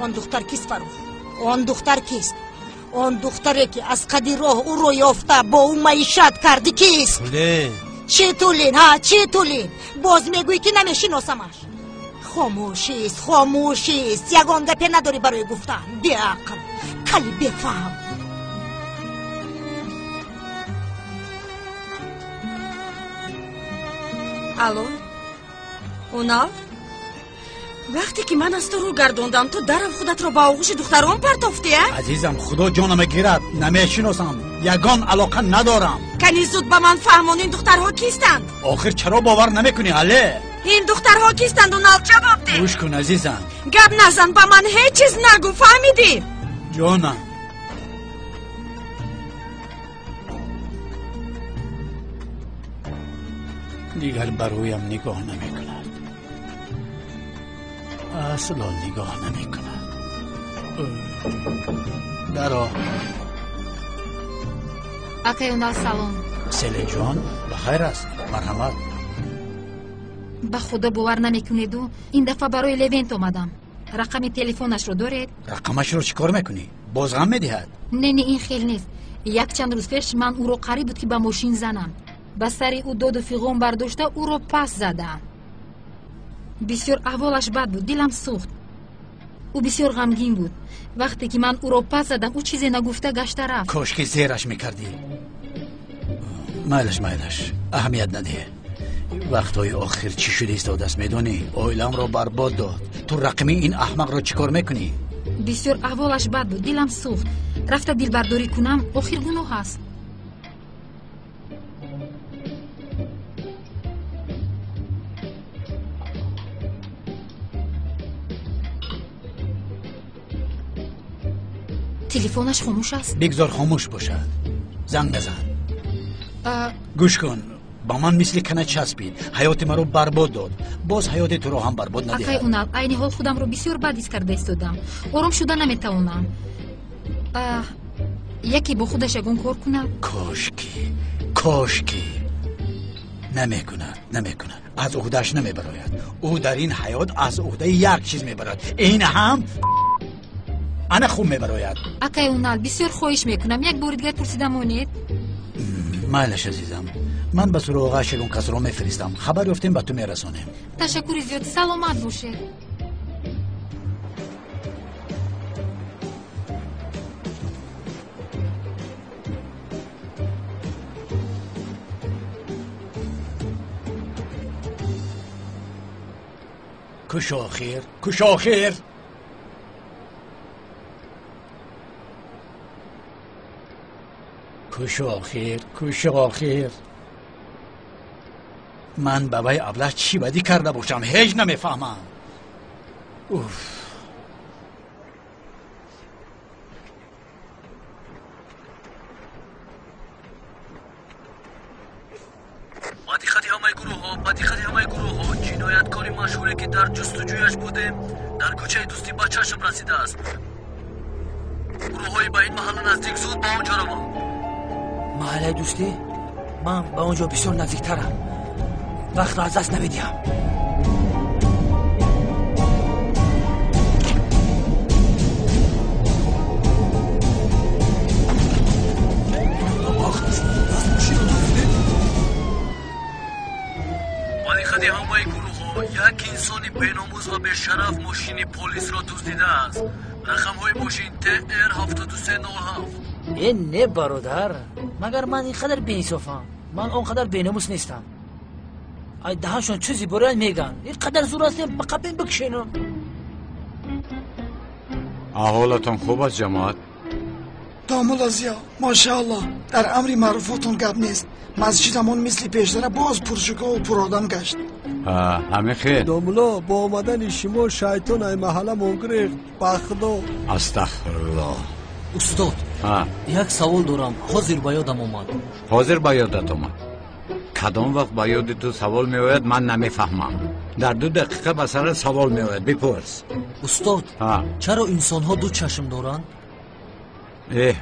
Он духтар кист Фаррух? Он духтар кист? Он духтаре ки аз қади роҳ ӯро ёфта бо ӯ маишат кардӣ кист? Тулин. Чӣ Тулин, ҳа? Чӣ Тулин? Боз мегӯӣ ки намешиносамаш. Хомӯшист, хомӯшист, ягон гапе надорӣ барои гуфтан. Беақл, кали бефаҳм. Алло, Унал? Вақте ки ман аз ту рӯ гардондам, ту дарав худатро ба оғӯши духтарон партофтӣ, а? Азизам, худо ҷонама гирад, намешиносам, ягон алоқа надорам. Кани зуд ба ман фаҳмон, ин духтарҳо кистанд? Охир чаро бовар намекунӣ, ҳале? Ин духтарҳо кистанд, Унал? Ҷавоб деҳ. Гӯш кун азизам. Гап назан, ба ман ҳеҷ чиз нагӯ, фаҳмидӣ? Ҷонам. Дигар ба рӯям нигоҳ намекунад. Асло нигоҳ намекунад. Даро. Акай Унал, салом. Селинҷон, ба хайр аст? Марҳамат. Ба худо бовар намекунеду, ин дафъа барои Левент омадам. Рақами телефонашро доред? Рақамашро чӣ кор мекунӣ? Боз ғам медиҳад? Не, не, ин хел нест. Якчанд рӯз пеш ман ӯро қариб буд ки ба мошин занам. Ба сари ӯ доду фиғон бардошта ӯро пас задам. Бисёр аҳволаш бад буд, дилам сӯхт. Ӯ бисёр ғамгин буд. Вақте ки ман ӯро пас задам, ӯ чизе нагуфта гашта рафт. Кош ки зераш мекардӣ. Майлаш, майлаш, аҳамият надиҳ. Вақтҳои охир чӣ шуда истодааст медонӣ? Оиламро барбод дод. Ту рақами ин аҳмақро чӣ кор мекунӣ? Бисёр аҳволаш бад буд, дилам сӯхт. Рафта дилбардорӣ кунам, охир гуноҳ аст. Телефонаш хомӯш аст? Бигзор хомӯш бошад. Занг назан. Гӯш кун, ба ман мисли кана часпид, ҳаёти маро барбод дод. Боз ҳаёти туро ҳам барбод надиҳад. Акай Унал, айни ҳол худамро бисёр бад ҳис карда истодам. Ором шуда наметавонам. Яке бо худаш ягон кор кунад? Кошки, кошки. Намекунад, намекунад. Аз уҳдааш намебарояд. Ӯ дар ин ҳаёт аз уҳдаи як чиз мебарояд. Ин ҳам ана хуб мебарояд. Акай Унал, бисёр хоҳиш мекунам, як бори дигар пурсида монед. Майлаш азизам, ман ба суроғааш ягон касро мефиристам. Хабар ёфтем ба ту мерасонем. Ташаккури зиёд, саломат бошед. Куш охир, куш охир. Куш охир, куш охир. Ман ба вай аблаҳ чӣ бадӣ карда бошам, ҳеҷ намефаҳмам. Уф. Ба диққати ҳамаи гурӯҳҳо, ба диққати ҳамаи гурӯҳҳо, ҷинояткори машҳуре ки дар ҷустуҷӯяш будем, дар кӯчаи дӯстӣ ба чашм расидааст. Гурӯҳҳои ба ин маҳалла наздик зуд ба он ҷо раванд. Маҳаллаи дӯстӣ? Ман ба он ҷо бисёр наздиктарам. Вақтро аз даст намедиҳам. Ба диққати ҳамаи гурӯҳҳо, як инсони беномус ва бешараф мошини полисро дуздидааст. Рақамҳои мошин ТР 7307. Э, не бародар, магар ман ин қадар беинсофам? Ман он қадар беномус нестам. Ай даҳаншон чизи бораян меган. Ин қадар зур ҳастем, ба қапин бикшенам. Аҳолатон хуб аст, ҷамоат? Домулло Зиё, машааллоҳ, дар амри маъруфотон гап нест. Масҷидамон мисли пештара боз пуршукӯҳу пуродам гашт. Ҳамин хел. Домулло, бо омадани шумо шайтон ай маҳалламон гирехт, ба худо. Астағфируллоҳ. Устод, як савол дорам, ҳозир ба ёдам омад. Ҳозир ба ёдат омад? Кадом вақт ба ёди ту савол меояд, ман намефаҳмам. Дар 2 дақиқа ба сарат савол меояд, бипурс. Устод, чаро инсонҳо ду чашм доранд? Эҳ,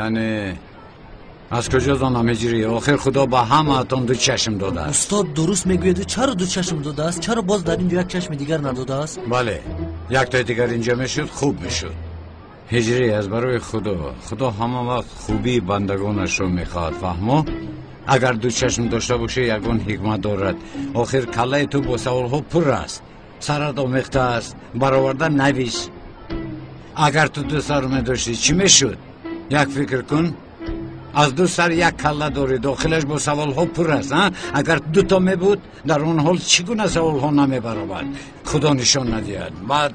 яъне аз куҷо донам ҳиҷрӣ? Охир Худо ба ҳамаатон ду чашм додааст. Устод, дуруст мегӯед. Чаро ду чашм додааст? Чаро боз дар ин ҷо як чашми дигар надодааст? Бале, яктои дигар инҷо мешуд, хуб мешуд. Ҳиҷрӣ, аз барои Худо. Худо ҳама вақт хубии бандагонашро мехоҳад, фаҳмо? Агар ду чашм дошта бошӣ, ягон ҳикмат дорад. Охир каллаи ту бо саволҳо пур аст, сарат омехта аст, бароварда навис. Агар ту ду сар медоштӣ, чӣ мешуд? Як фикр кун. Аз ду сар як калла дорӣ, дохилаш бо саволҳо пур аст. Агар дуто мебуд, дар он ҳол чӣ гуна саволҳо намебаровард? Худо нишон надиҳад, баъд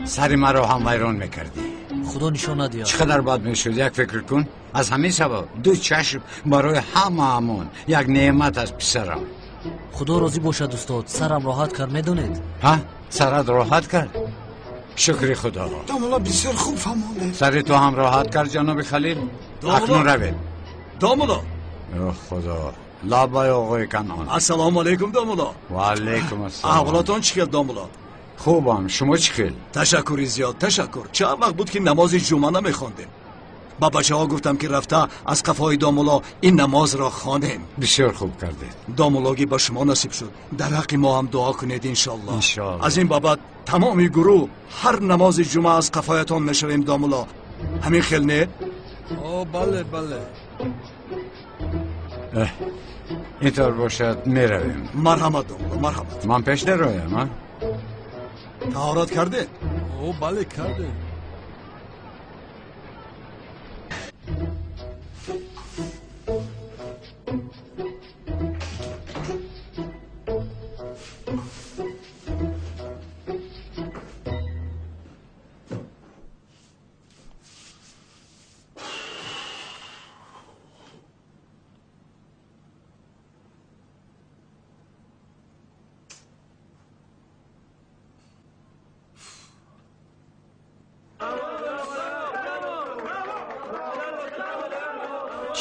сари маро ҳам вайрон мекардӣ. Худо нишон надиҳад. Чӣ қадар бад мешуд, як фикр кун. Аз ҳамин сабаб ду чашм барои ҳамаамон як неъмат аст, писарам. Худо розӣ бошад, устод, сарам роҳат кард, медонед? Ҳа, сарат роҳат кард? Шукри Худо. Домулло бисёр хуб фаҳмондед. Сари ту ҳам роҳат кард, ҷаноби Халил? Акнун равед. Домулло. О Худо, лаббай оғои Канон. Ассалому алайкум, домулло. Ва алайкум ассалом. Аҳволатон чӣ хел, домулло? Хубам, шумо чӣ хел? Ташаккури зиёд, ташаккур. Чанд вақт буд ки намози ҷумъа намехондем. Ба бачаҳо гуфтам ки рафта аз қафои домулло ин намозро хонем. Бисёр хуб кардед. Домуллогӣ ба шумо насиб шуд. Дар ҳаққи мо ҳам дуо кунед, иншоаллоҳ. Иншоаллоҳ. Аз ин бобат тамоми гурӯҳ ҳар намози ҷумъа аз қафоятон мешавем, домулло. Ҳамин хел не? О, бале, бале. Интавр бошад, меравем. Марҳамат, домулло, марҳамат. Ман пеш дароям, а? Таҳорат кардед? О, бале, кардем.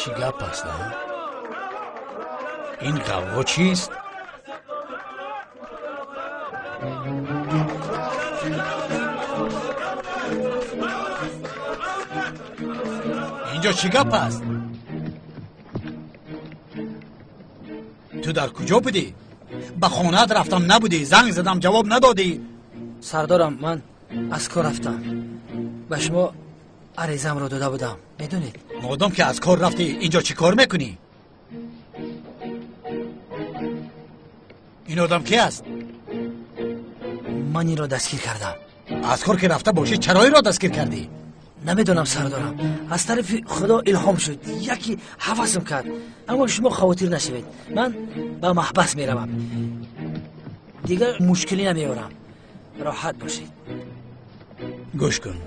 Чӣ гап аст, а? Ин ғавғо чист? Инҷо чӣ гап аст? Ту дар куҷо будӣ? Ба хонаат рафтам, набудӣ, занг задам, ҷавоб надодӣ. Сардорам, ман аз кор рафтам. Ба шумо аризамро дода будам, медонед? Модом ки аз кор рафтӣ, инҷо чӣ кор мекунӣ? Ин одам ки аст? Ман инро дастгир кардам. Аз кор ки рафта бошӣ, чаро инро дастгир кардӣ? Намедонам, сардорам. Аз тарафи Худо илҳом шуд, яке ҳавасам кард. Аммо шумо хавотир нашавед, ман ба маҳбас меравам. Дигар мушкилӣ намеорам. Роҳат бошед. Гӯш кун,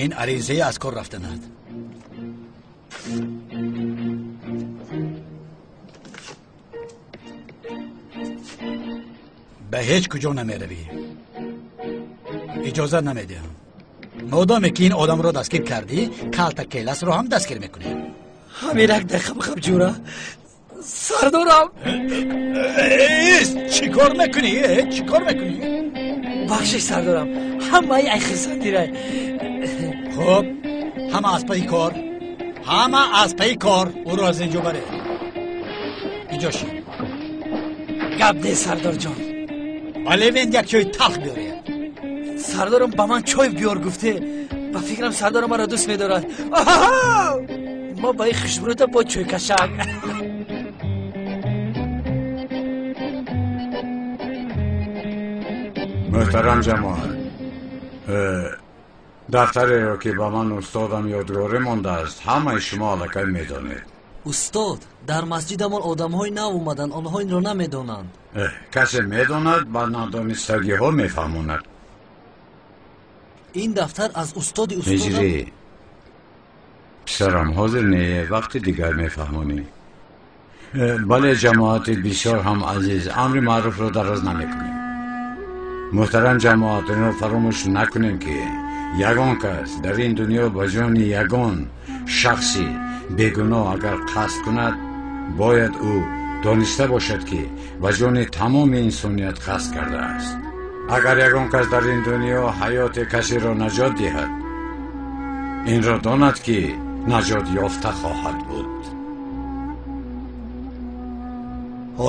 ин аризаи аз кор рафтанат. Ба ҳеҷ куҷо намеравӣ. Иҷозат намедиҳам. Модоме ки ин одамро дастгир кардӣ, калта келасро ҳам дастгир мекунем. Ҳамин як дақиқа бихаб ҷура. Сардорам. Чӣ кор мекунӣ? Чӣ кор мекунӣ? Бахшиш сардорам, ҳамаи ай хирсандирай. Хуб, ҳама аз пайи кор, ҳама аз пайи кор. Ӯро аз инҷо баред. Инҷо шин. Гап нест сардорҷон. Бале, вен як чойи талх биёред. Сардорам ба ман чой биёр гуфте. Ба фикрам сардорам маро дӯст медорад. Мо ба ин хушбурӯта бо чойкашак. Муҳтарам ҷамоат, дафтареро ки ба ман устодам ёдгорӣ мондааст, ҳамаи шумо аллакай медонед. Устод, дар масҷидамон одамҳои нав омаданд, онҳо инро намедонанд. Касе медонад, ба надонистагиҳо мефаҳмонад. Ин дафтар аз устоди устодам. Ҳиҷрӣ, писарам, ҳозир не, вақти дигар мефаҳмонӣ. Бале, ҷамоати бисёр ҳам азиз, амри маъруфро дароз намекунем. Муҳтарам ҷамоат, инро фаромӯш накунем ки ягон кас дар ин дунё ба ҷони ягон шахси бегуноҳ агар қасд кунад, бояд ӯ дониста бошад ки ба ҷони тамоми инсоният қасд кардааст. Агар ягон кас дар ин дунё ҳаёти касеро наҷот диҳад, инро донад ки наҷот ёфта хоҳад буд.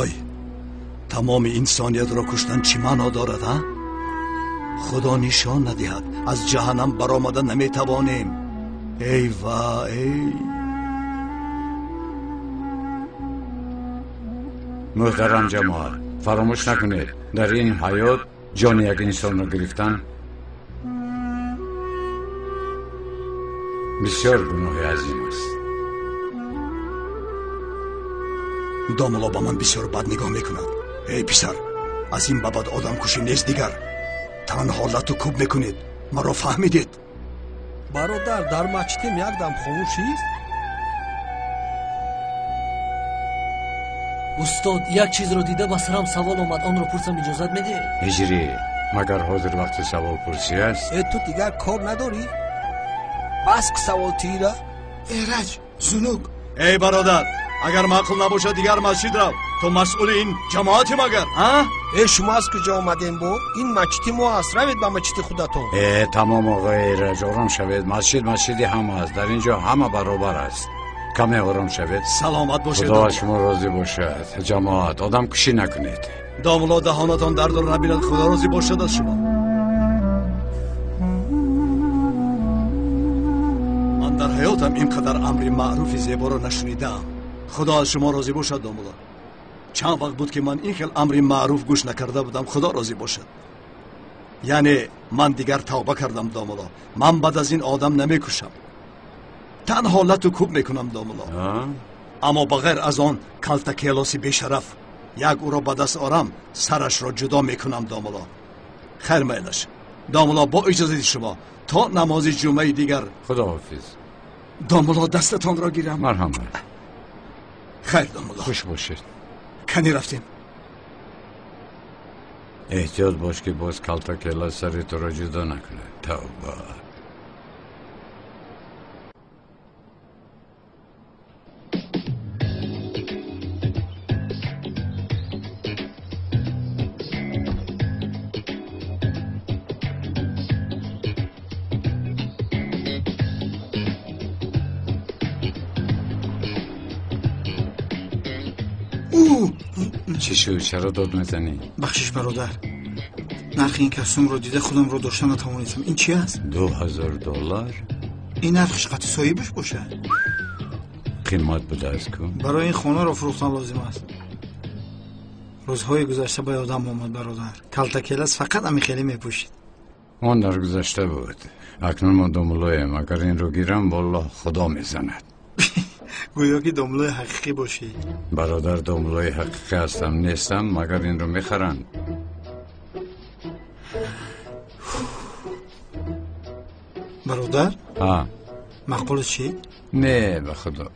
Ой, тамоми инсониятро куштан чӣ маъно дорад, а? Худо нишон надиҳад, аз ҷаҳаннам баромада наметавонем. Эй ва эй. Муҳтарам ҷамоат, фаромӯш накунед, дар ин ҳаёт ҷони як инсонро гирифтан бисёр гуноҳи азим аст. Домулло ба ман бисёр бад нигоҳ мекунад. Эй писар, аз ин ба баъд одамкушӣ нест дигар. Танҳо лату кӯб мекунед. Маро фаҳмидед? Бародар, дар масҷидем якдам хомӯшист? Устод, як чизро дида ба сарам савол омад, онро пурсам иҷозат медиҳед? Ҳиҷрӣ, магар ҳозир вақти саволпурсӣ аст? Э, ту дигар кор надорӣ? Бас ку саволтиира. Эраҷ, зунук. Эй бародар, агар маъқул набошад дигар масҷид рав. Ту масъули ин ҷамоати магар, а? Э, шумо аз куҷо омадем бо? Ин масҷиди мо аст, равед ба масҷиди худатон. Э, тамом оғои Эраҷ, ором шавед. Масҷид масҷиди ҳама аст. Дар ин ҷо ҳама баробар аст. Каме ором шавед. Саломат бошед. Худо аз шумо розӣ бошад. Ҷамоат, одамкушӣ накунед. Домулло, даҳонатон дардро набинад, худо розӣ бошад аз шумо. Ман дар ҳаётам ин қадар амри маъруфи зеборо нашунидаам. Худо аз шумо розӣ бошад, домулло. Чанд вақт буд ки ман ин хел амри маъруф гӯш накарда будам. Худо розӣ бошад. Яъне ман дигар тавба кардам, домулло. Ман баъд аз ин одам намекушам. Танҳо лату кӯб мекунам, домулло. Аммо ба ғайр аз он калтакелоси бешараф, як ӯро ба даст орам, сарашро ҷудо мекунам, домулло. Хайр майлаш. Домулло, бо иҷозати шумо то намози ҷумъаи дигар. Худоҳофиз. Домулло, дастатонро гирам. Марҳамат. Хайр, домулло. Хуш бошед. Кани рафтем. Эҳтиёт бош ки боз калтакелас сари туро ҷудо накунад. Тавба. Чӣ шуд? Чаро дод мезанӣ? Бахшиш бародар, нархи ин костюмро дида худамро дошта натавонистам. Ин чи аст? $2000. Ин нархиш қатъи соҳибаш бошад. Қимат будааст ку? Барои ин хонаро фурӯхтан лозим аст. Рӯзҳои гузашта ба ёдам омад бародар. Калтакелас фақат ами хеле мепӯшид. Он дар гузашта буд. Акнун мо домуллоем. Агар инро гирам, валлоҳ худо мезанад. Гӯё ки домуллои ҳақиқӣ бошӣ. Бародар, домуллои ҳақиқӣ ҳастам нестам, магар инро мехаранд? Бародар? Ҳа. Маъқул чӣ? Не, ба худо.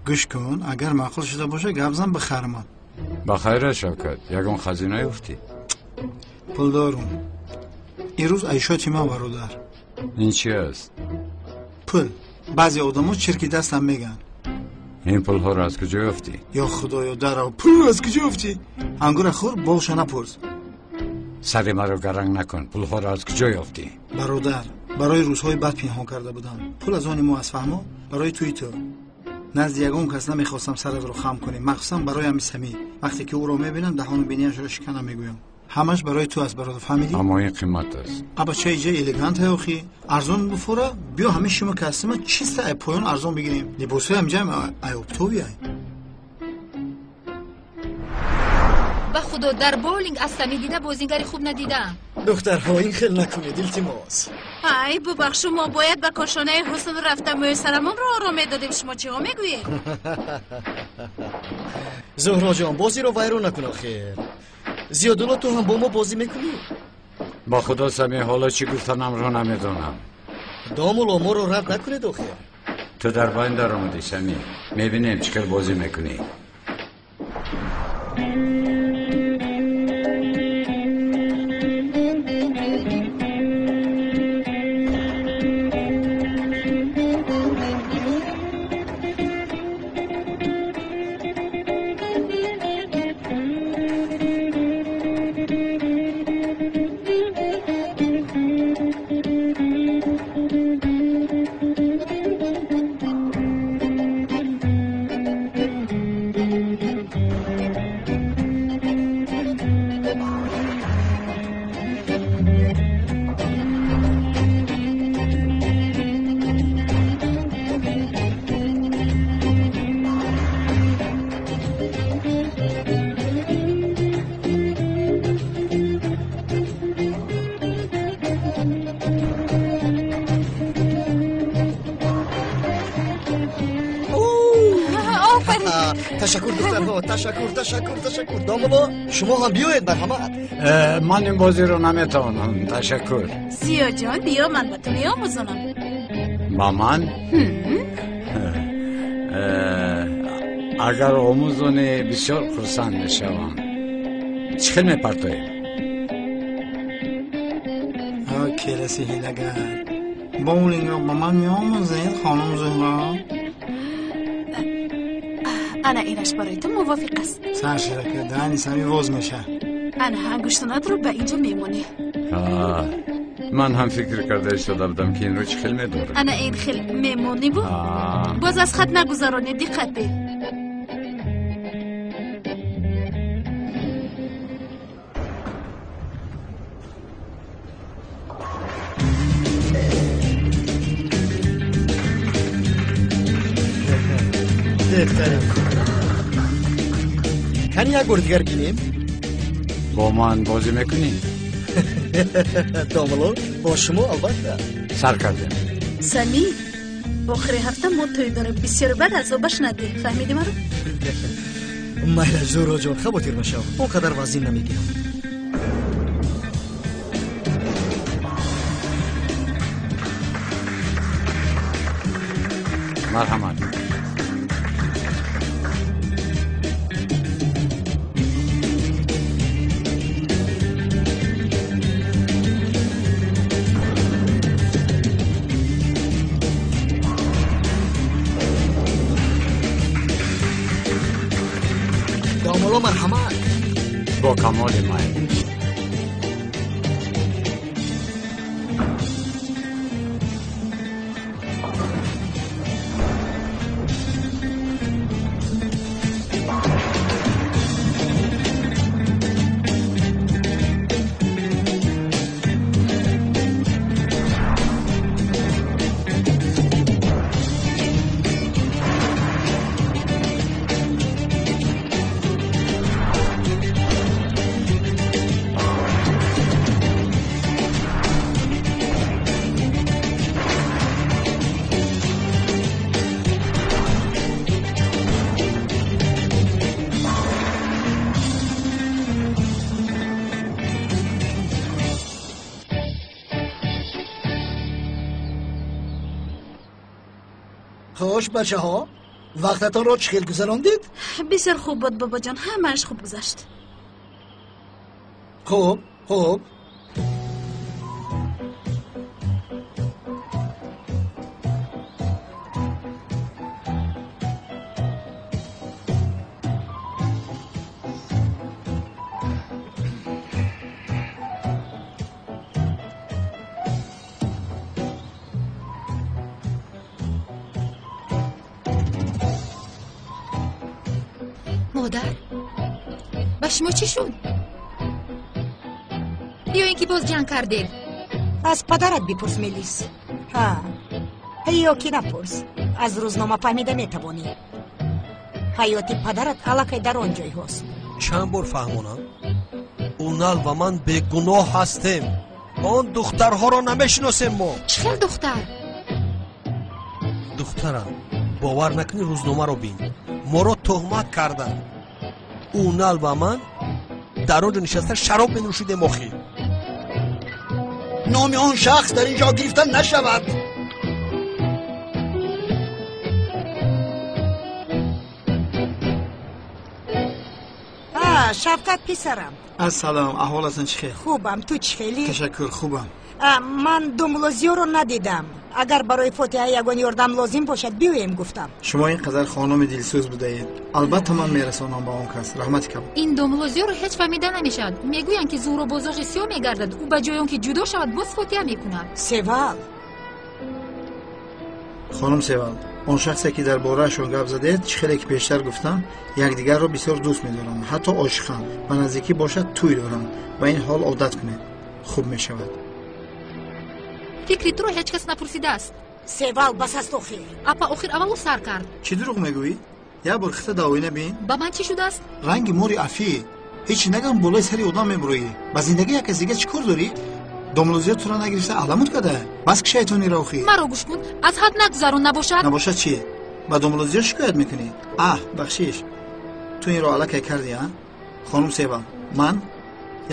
Гӯш кун, агар маъқул шуда бошад, гап зан, бихармад. Ба хайра, Шавкат, ягон хазина ёфтӣ? Пул дорум. Ирӯз айшоти ман, бародар. Ин чи аст? Пул. Баъзе одамо чирки дастам мегӯянд. Ин пулҳоро аз куҷо ёфтӣ? Ё худоё, дарав, пулро аз куҷо ёфтӣ? Ангура хӯр, болша напурс. Сари маро гаранг накун, пулҳоро аз куҷо ёфтӣ? Бародар, барои рӯзҳои бад пинҳон карда будам. Пул аз они мо аст, фаҳмо? Барои туи ту. Назди ягон кас намехостам саратро хам кунем, махсусан барои ами Самӣ. Вақте ки ӯро мебинам, даҳону бинияшро шикана мегӯям. Ҳамаш барои ту аст, бародар, фаҳмидӣ? Аммо ин қимат аст. Аба чай ҷа элегант охи. Арзон буфора, биё ҳамин шумо кастима чиста ай поён арзон бигирем. Либосҳои ҳамҷаам ай оптовӣ ай. Ба худо, дар боулинг аз Самӣ дида бозингари хуб надидаам. Духтарҳо, ин хел накунед, илтимос. Ай, бубахшу, мо бояд ба кошонаи ҳусн рафта мӯйсарамонро ором медодем. Шумо чиҳо мегӯед? Зуҳроҷон, бозиро вайрон накун охир. Зиёдулло, ту ҳам бо мо бозӣ мекунӣ? Ба худо, Самӣ, ҳоло чӣ гуфтанамро намедонам. Домулло, моро рад накунед охир. Ту дар байн даромадӣ, Самӣ. Мебинем чӣ хел бозӣ мекунӣ. Ташаккур, духтарҳо, ташаккур, ташаккур, ташаккур. Домулло, шумо ҳам биёед, марҳамат. Ман ин бозиро наметавонам, ташаккур. Зиёҷон, биё, ман ба ту меомӯзонам. Ба ман? Агар омӯзонӣ, бисёр хурсанд мешавам. Чӣ хел мепартоем? Келаси ҳилагар. Боулингро ба ман меомӯзед, хонум Зуҳро? Ана инаш барои ту мувофиқ аст. Сар шуда ки даҳани Самӣ воз меша. Ана ангуштонатро ба инҷо мемонӣ. Ман ҳам фикр карда истода будам, ки инро чӣ хел медорам. Ана ин хел мемониву боз аз хат нагузаронӣ, диққат деҳ. Беҳтарин. Кани як бор дигар бинем? Бо ман бозӣ мекунӣ? Домулло, бо шумо албатта. Сар кардем. Самӣ, охири ҳафта мо тӯй дорем. Бисёр бад азобаш надиҳ, фаҳмидӣ маро? Майла, Зуҳроҷон, хавотир машав, он қадар вазин намегирам. Марҳамат. Домулло, марҳамат. Бо камоли майл. Хуш бачаҳо, вақтатонро чӣ хел гузарондед? Бисёр хуб буд бобоҷон, ҳамааш хуб гузашт. Хуб, хуб. Модар, ба шумо чӣ шуд? Ё ин ки боз ҷанг кардед? Аз падарат бипурс, Мелис. Ҳа, ё ки напурс, аз рӯзнома фаҳмида метавонӣ. Ҳаёти падарат аллакай дар он ҷойҳост. Чанд бор фаҳмонам, Унал ва ман бегуноҳ ҳастем. Он духтарҳоро намешиносем мо. Чӣ хел духтар? Духтарам, бовар накунӣ, рӯзномаро бин. Моро туҳмат карданд. Унал ва ман дар он ҷо нишаста шароб менӯшидем. Охир номи он шахс дар ин ҷо гирифта нашавад. Шавкат писарам. Ассалом, аҳволатон чӣ хел? Хубам, ту чӣ хели? Ташаккур, хубам. Ман Домлозиёро надидам. Агар барои фотиҳа ягон ёрдам лозим бошад, биёем гуфтам. Шумо ин қадар хонуми дилсӯз будаед. Албатта ман мерасонам ба он кас. Раҳмати калон. Ин Домлозиёро ҳеҷ фаҳмида намешавад. Мегӯянд ки Зуҳро бо зоғи сиёҳ мегардад. Ӯ ба ҷои он ки ҷудо шавад, боз фотиҳа мекунад. Севал. Хонум Севал, он шахсе ки дар бораашон гап задед, чӣ хеле ки пештар гуфтам, якдигарро бисёр дӯст медоранд, ҳатто ошиқанд. Ба наздикӣ бошад тӯй доранд. Ба ин ҳол одат кунед, хуб мешавад. Фикри туро ҳеҷ кас напурсидааст. Севал, бас аст охир. Апа, охир аввал ӯ сар кард. Чӣ дурӯғ мегӯӣ? Як бор хита дар оина бин. Ба ман чӣ шудааст? Ранги мори афӣ. Ҳеҷ нагам болои сари одам мебуроӣ. Ба зиндагӣ як кас дига чӣ кор дорӣ? Домлозиё туро нагирифта аламут када. Бас ки шайтониро охӣ. Маро гӯш кун, аз ҳад нагузарон набошад. Набошад чӣ? Ба домлозиё шикоят мекунӣ? Аҳ, бахшиш, ту инро аллакай кардӣ, а? Хонум Севал, ман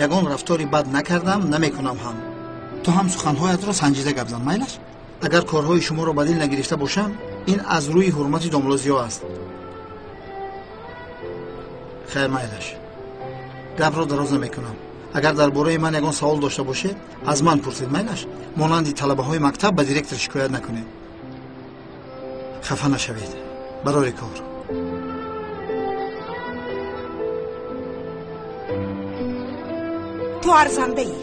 ягон рафтори бад накардам, намекунам ҳам. Ту ҳам суханҳоятро санҷида гап зан, майлаш? Агар корҳои шуморо ба дил нагирифта бошам, ин аз рӯи ҳурмати домлозиё аст. Хайр, майлаш, гапро дароз намекунам. Агар дар бораи ман ягон савол дошта бошед, аз ман пурсед, майлаш? Монанди талабаҳои мактаб ба директор шикоят накунед. Хафа нашавед, барори кор. Ту арзандаӣ.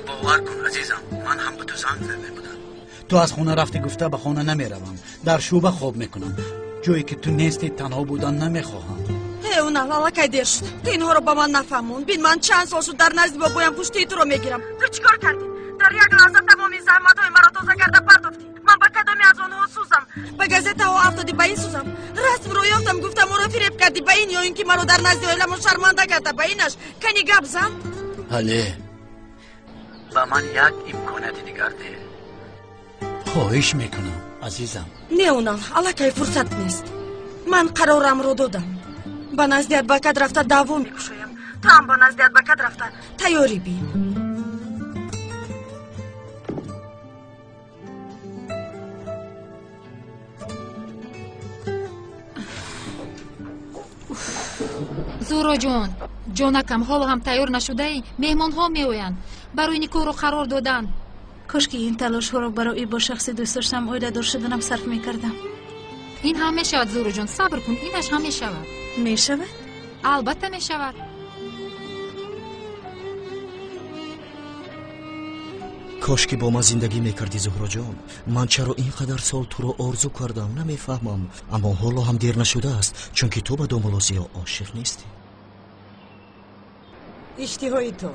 Бовар кун азизам, ман ҳам ба ту занг зада будам. Ту аз хона рафти гуфта ба хона намеравам. Дар шӯъба хоб мекунам. Ҷое ки ту нестӣ танҳо будан намехоҳам. Э, Унал, аллакай дер шуд. Ту инҳоро ба ман нафаҳмон. Бин, ман чанд сол шуд дар назди бобоям пуштии туро мегирам. Ту чӣ кор кардӣ? Дар як лаҳза тамоми заҳматҳои маро тоза карда партофтӣ. Ман ба кадоме аз онҳо сӯзам? Ба газетаҳо афтодӣ, ба ин сӯзам. Расмро ёфтам, гуфтам моро фиреб кардӣ, ба ин ё ин ки маро дар назди оиламон шарманда карда, ба инаш. Кани гап зан. Ҳале, ба ман як имконияти дигар деҳ. Хоҳиш мекунам, азизам. Не, Унал, аллакай фурсат нест. Ман қарорамро додам. Ба назди адвокат рафта даъво мекушоям. Ту ҳам ба назди адвокат рафта тайёрӣ бин. Зуҳроҷон, ҷонакам, ҳоло ҳам тайёр нашудаӣ? Меҳмонҳо меоянд. Барои никоҳро қарор доданд. Кошки ин талошҳоро барои бо шахси дӯст доштам оиладор шуданам сарф мекардам. Ин ҳам мешавад, Зуҳроҷон, сабр кун, инаш ҳам мешавад. Мешавад? Албатта мешавад. Кошки бо ман зиндагӣ мекардӣ, Зуҳроҷон. Ман чаро ин қадар сол туро орзу кардам, намефаҳмам. Аммо ҳоло ҳам дер нашудааст, чунки ту ба Домлозиё ошиқ нестӣ. Иштиҳои ту.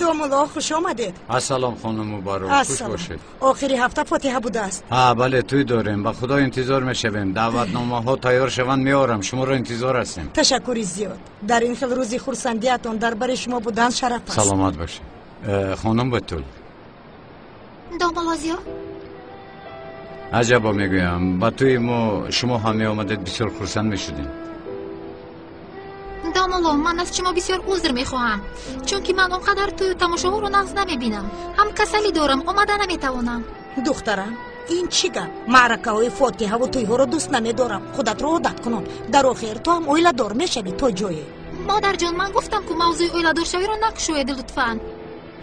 Домулло, хуш омадед. Ассалом, хонум Муборак, хуш бошед. Охири ҳафта фотиҳа будааст. Ҳа, бале, тӯй дорем. Ба худо интизор мешавем. Даъватномаҳо тайёр шаванд, меорам. Шуморо интизор ҳастем. Ташаккури зиёд. Дар ин хел рӯзи хурсандиятон дар бари шумо будан шараф аст. Саломат бошед. Хонум Бетул. Домуллозиё, Аҷабо мегӯям, ба тӯи мо шумо ҳам меомадед, бисёр хурсанд мешудем. Домулло, ман аз шумо бисёр узр мехоҳам, чунки ман он қадар тӯю тамошоҳоро нағз намебинам. Ҳам касалӣ дорам, омада наметавонам. Духтарам, ин чӣ гап? Маъракаҳои фотиҳаву тӯйҳоро дӯст намедорам. Худатро одат кунон. Дар охир ту ҳам оиладор мешавӣ то ҷое. Модарҷон, ман гуфтам, ку мавзӯи оиладоршавиро накушоед, лутфан.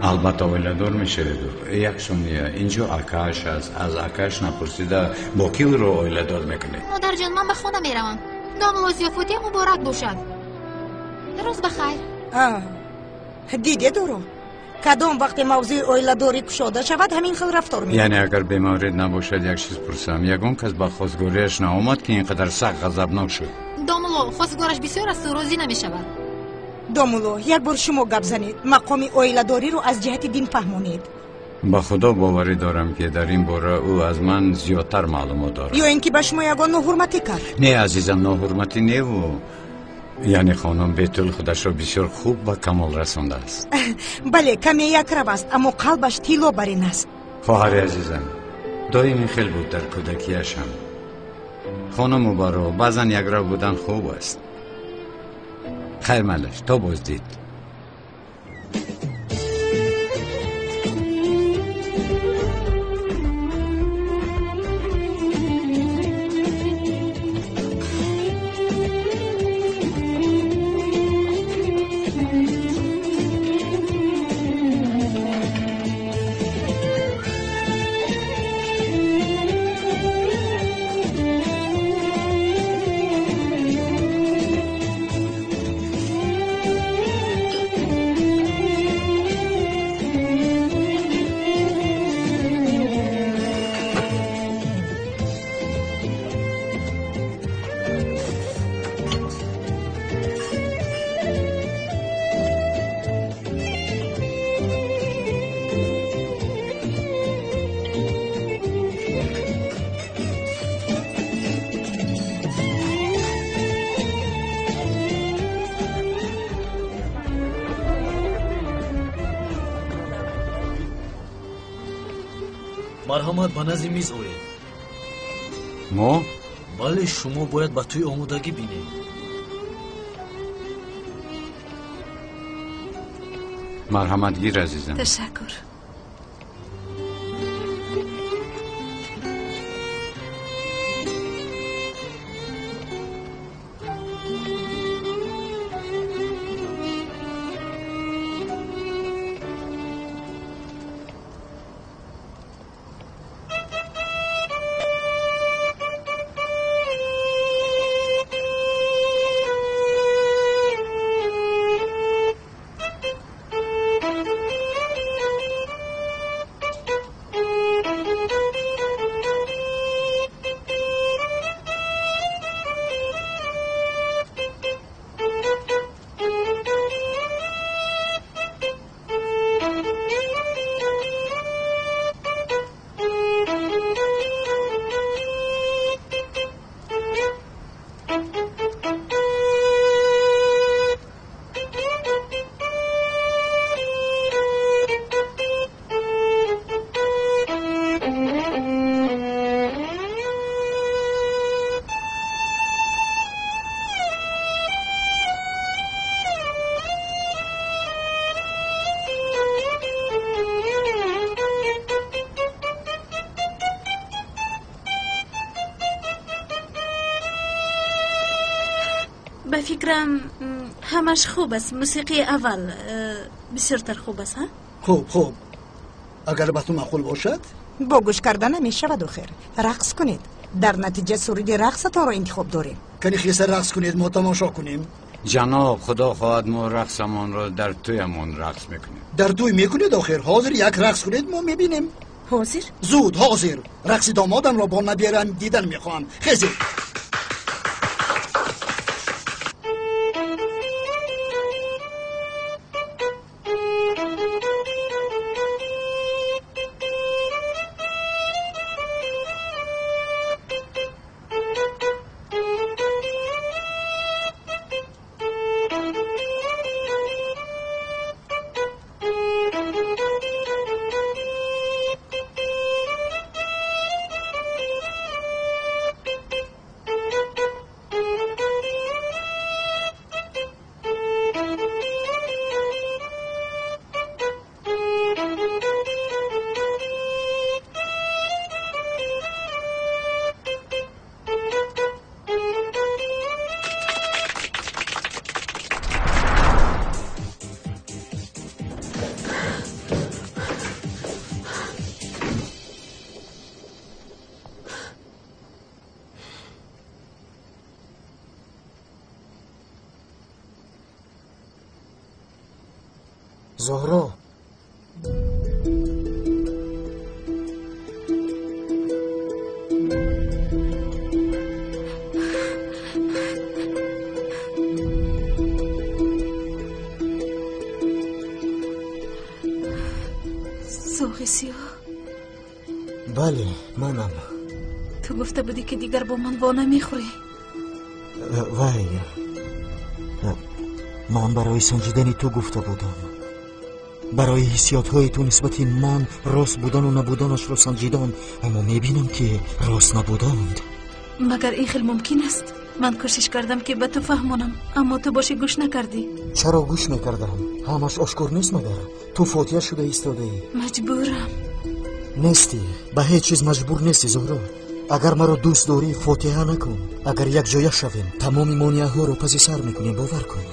Албатта оиладор мешавед. Як сония, инҷо акааш аст. Аз акааш напурсида бо кӣ ӯро оиладор мекунед? Модарҷон, ман ба хона меравам. Домулло Зиё, фотиҳа муборак бошад. Рӯз ба хайр. Диде доро, кадом вақте мавзӯи оиладорӣ кушода шавад, ҳамин хел рафтор мекунад. Яъне агар бемаврид набошад, як чиз пурсам: ягон кас ба хостгориаш наомад, ки ин қадар сахт ғазабнок шуд? Домулло, хостгораш бисёр асту розӣ намешавад. Домулло, як бор шумо гап занед, мақоми оиладориро аз ҷиҳати дин фаҳмонед. Ба худо боварӣ дорам, ки дар ин бора ӯ аз ман зиёдтар маълумот дорад. Ё ин ки ба шумо ягон ноҳурматӣ кард? Не, азизам, ноҳурматӣ неву. Яъне хонум Бетул худашро бисёр хуб ба камол расондааст. Бале, каме якрав аст, аммо қалбаш тилло барин аст. Хоҳари азизам, доим ин хел буд дар кӯдакиашам. Хонуму баро, баъзан якрав будан хуб аст. Хайр, малаш, то боздид. Марҳамат, ба назди миз оед. Мо? Бале, шумо бояд ба тӯй омодагӣ бинед. Марҳамат, гир, азизам. Ташаккур. Ба фикрам, ҳамаш хуб аст. Мусиқии аввал бисёртар хуб аст. Хуб, хуб, агар ба ту маъқул бошад. Бо гӯш карда намешавад, охир рақс кунед. Дар натиҷа суруди рақсатонро интихоб дорем. Кани хеса рақс кунед, мо тамошо кунем. Ҷаноб, худо хоҳад, мо рақсамонро дар тӯямон рақс мекунем. Дар тӯй мекунед? Охир ҳозир як рақс кунед, мо мебинем. Ҳозир? Зуд, ҳозир. Рақси домодамро бо наберам дидан мехоҳам. Хезед. Зуҳро, Зоғи сиёҳ? Бале, манам. Ту гуфта будӣ, ки дигар бо ман во намехӯрӣ. Вай, ман барои санҷидани ту гуфта будам, барои ҳиссиётҳои ту нисбати ман рост будану набуданашро санҷидан, аммо мебинам, ки рост набуданд. Магар ин хел мумкин аст? Ман кӯшиш кардам, ки ба ту фаҳмонам, аммо ту бошӣ гӯш накардӣ. Чаро гӯш мекардам? Ҳамаш ошкор нест магар? Ту фотиҳа шуда истодаӣ. Маҷбурам. Нестӣ, ба ҳеҷ чиз маҷбур нестӣ, Зуҳро. Агар маро дӯст дорӣ, фотиҳа накун. Агар якҷоя шавем, тамоми монеаҳоро паси сар мекунем, бовар кун.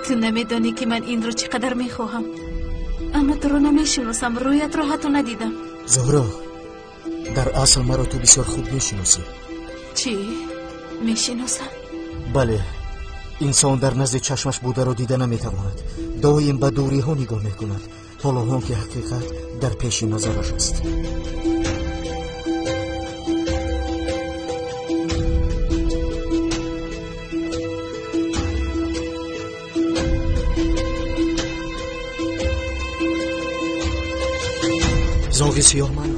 Ту намедонӣ, ки ман инро чӣ қадар мехоҳам, аммо туро намешиносам, рӯятро ҳатто надидам. Зуҳро, дар асл маро ту бисёр хуб мешиносӣ. Чӣ мешиносам? Бале, инсон дар назди чашмаш бударо дида наметавонад, доим ба дуриҳо нигоҳ мекунад, ҳоло он ки ҳақиқат дар пеши назараш аст. Зоғи сиёҳ манам.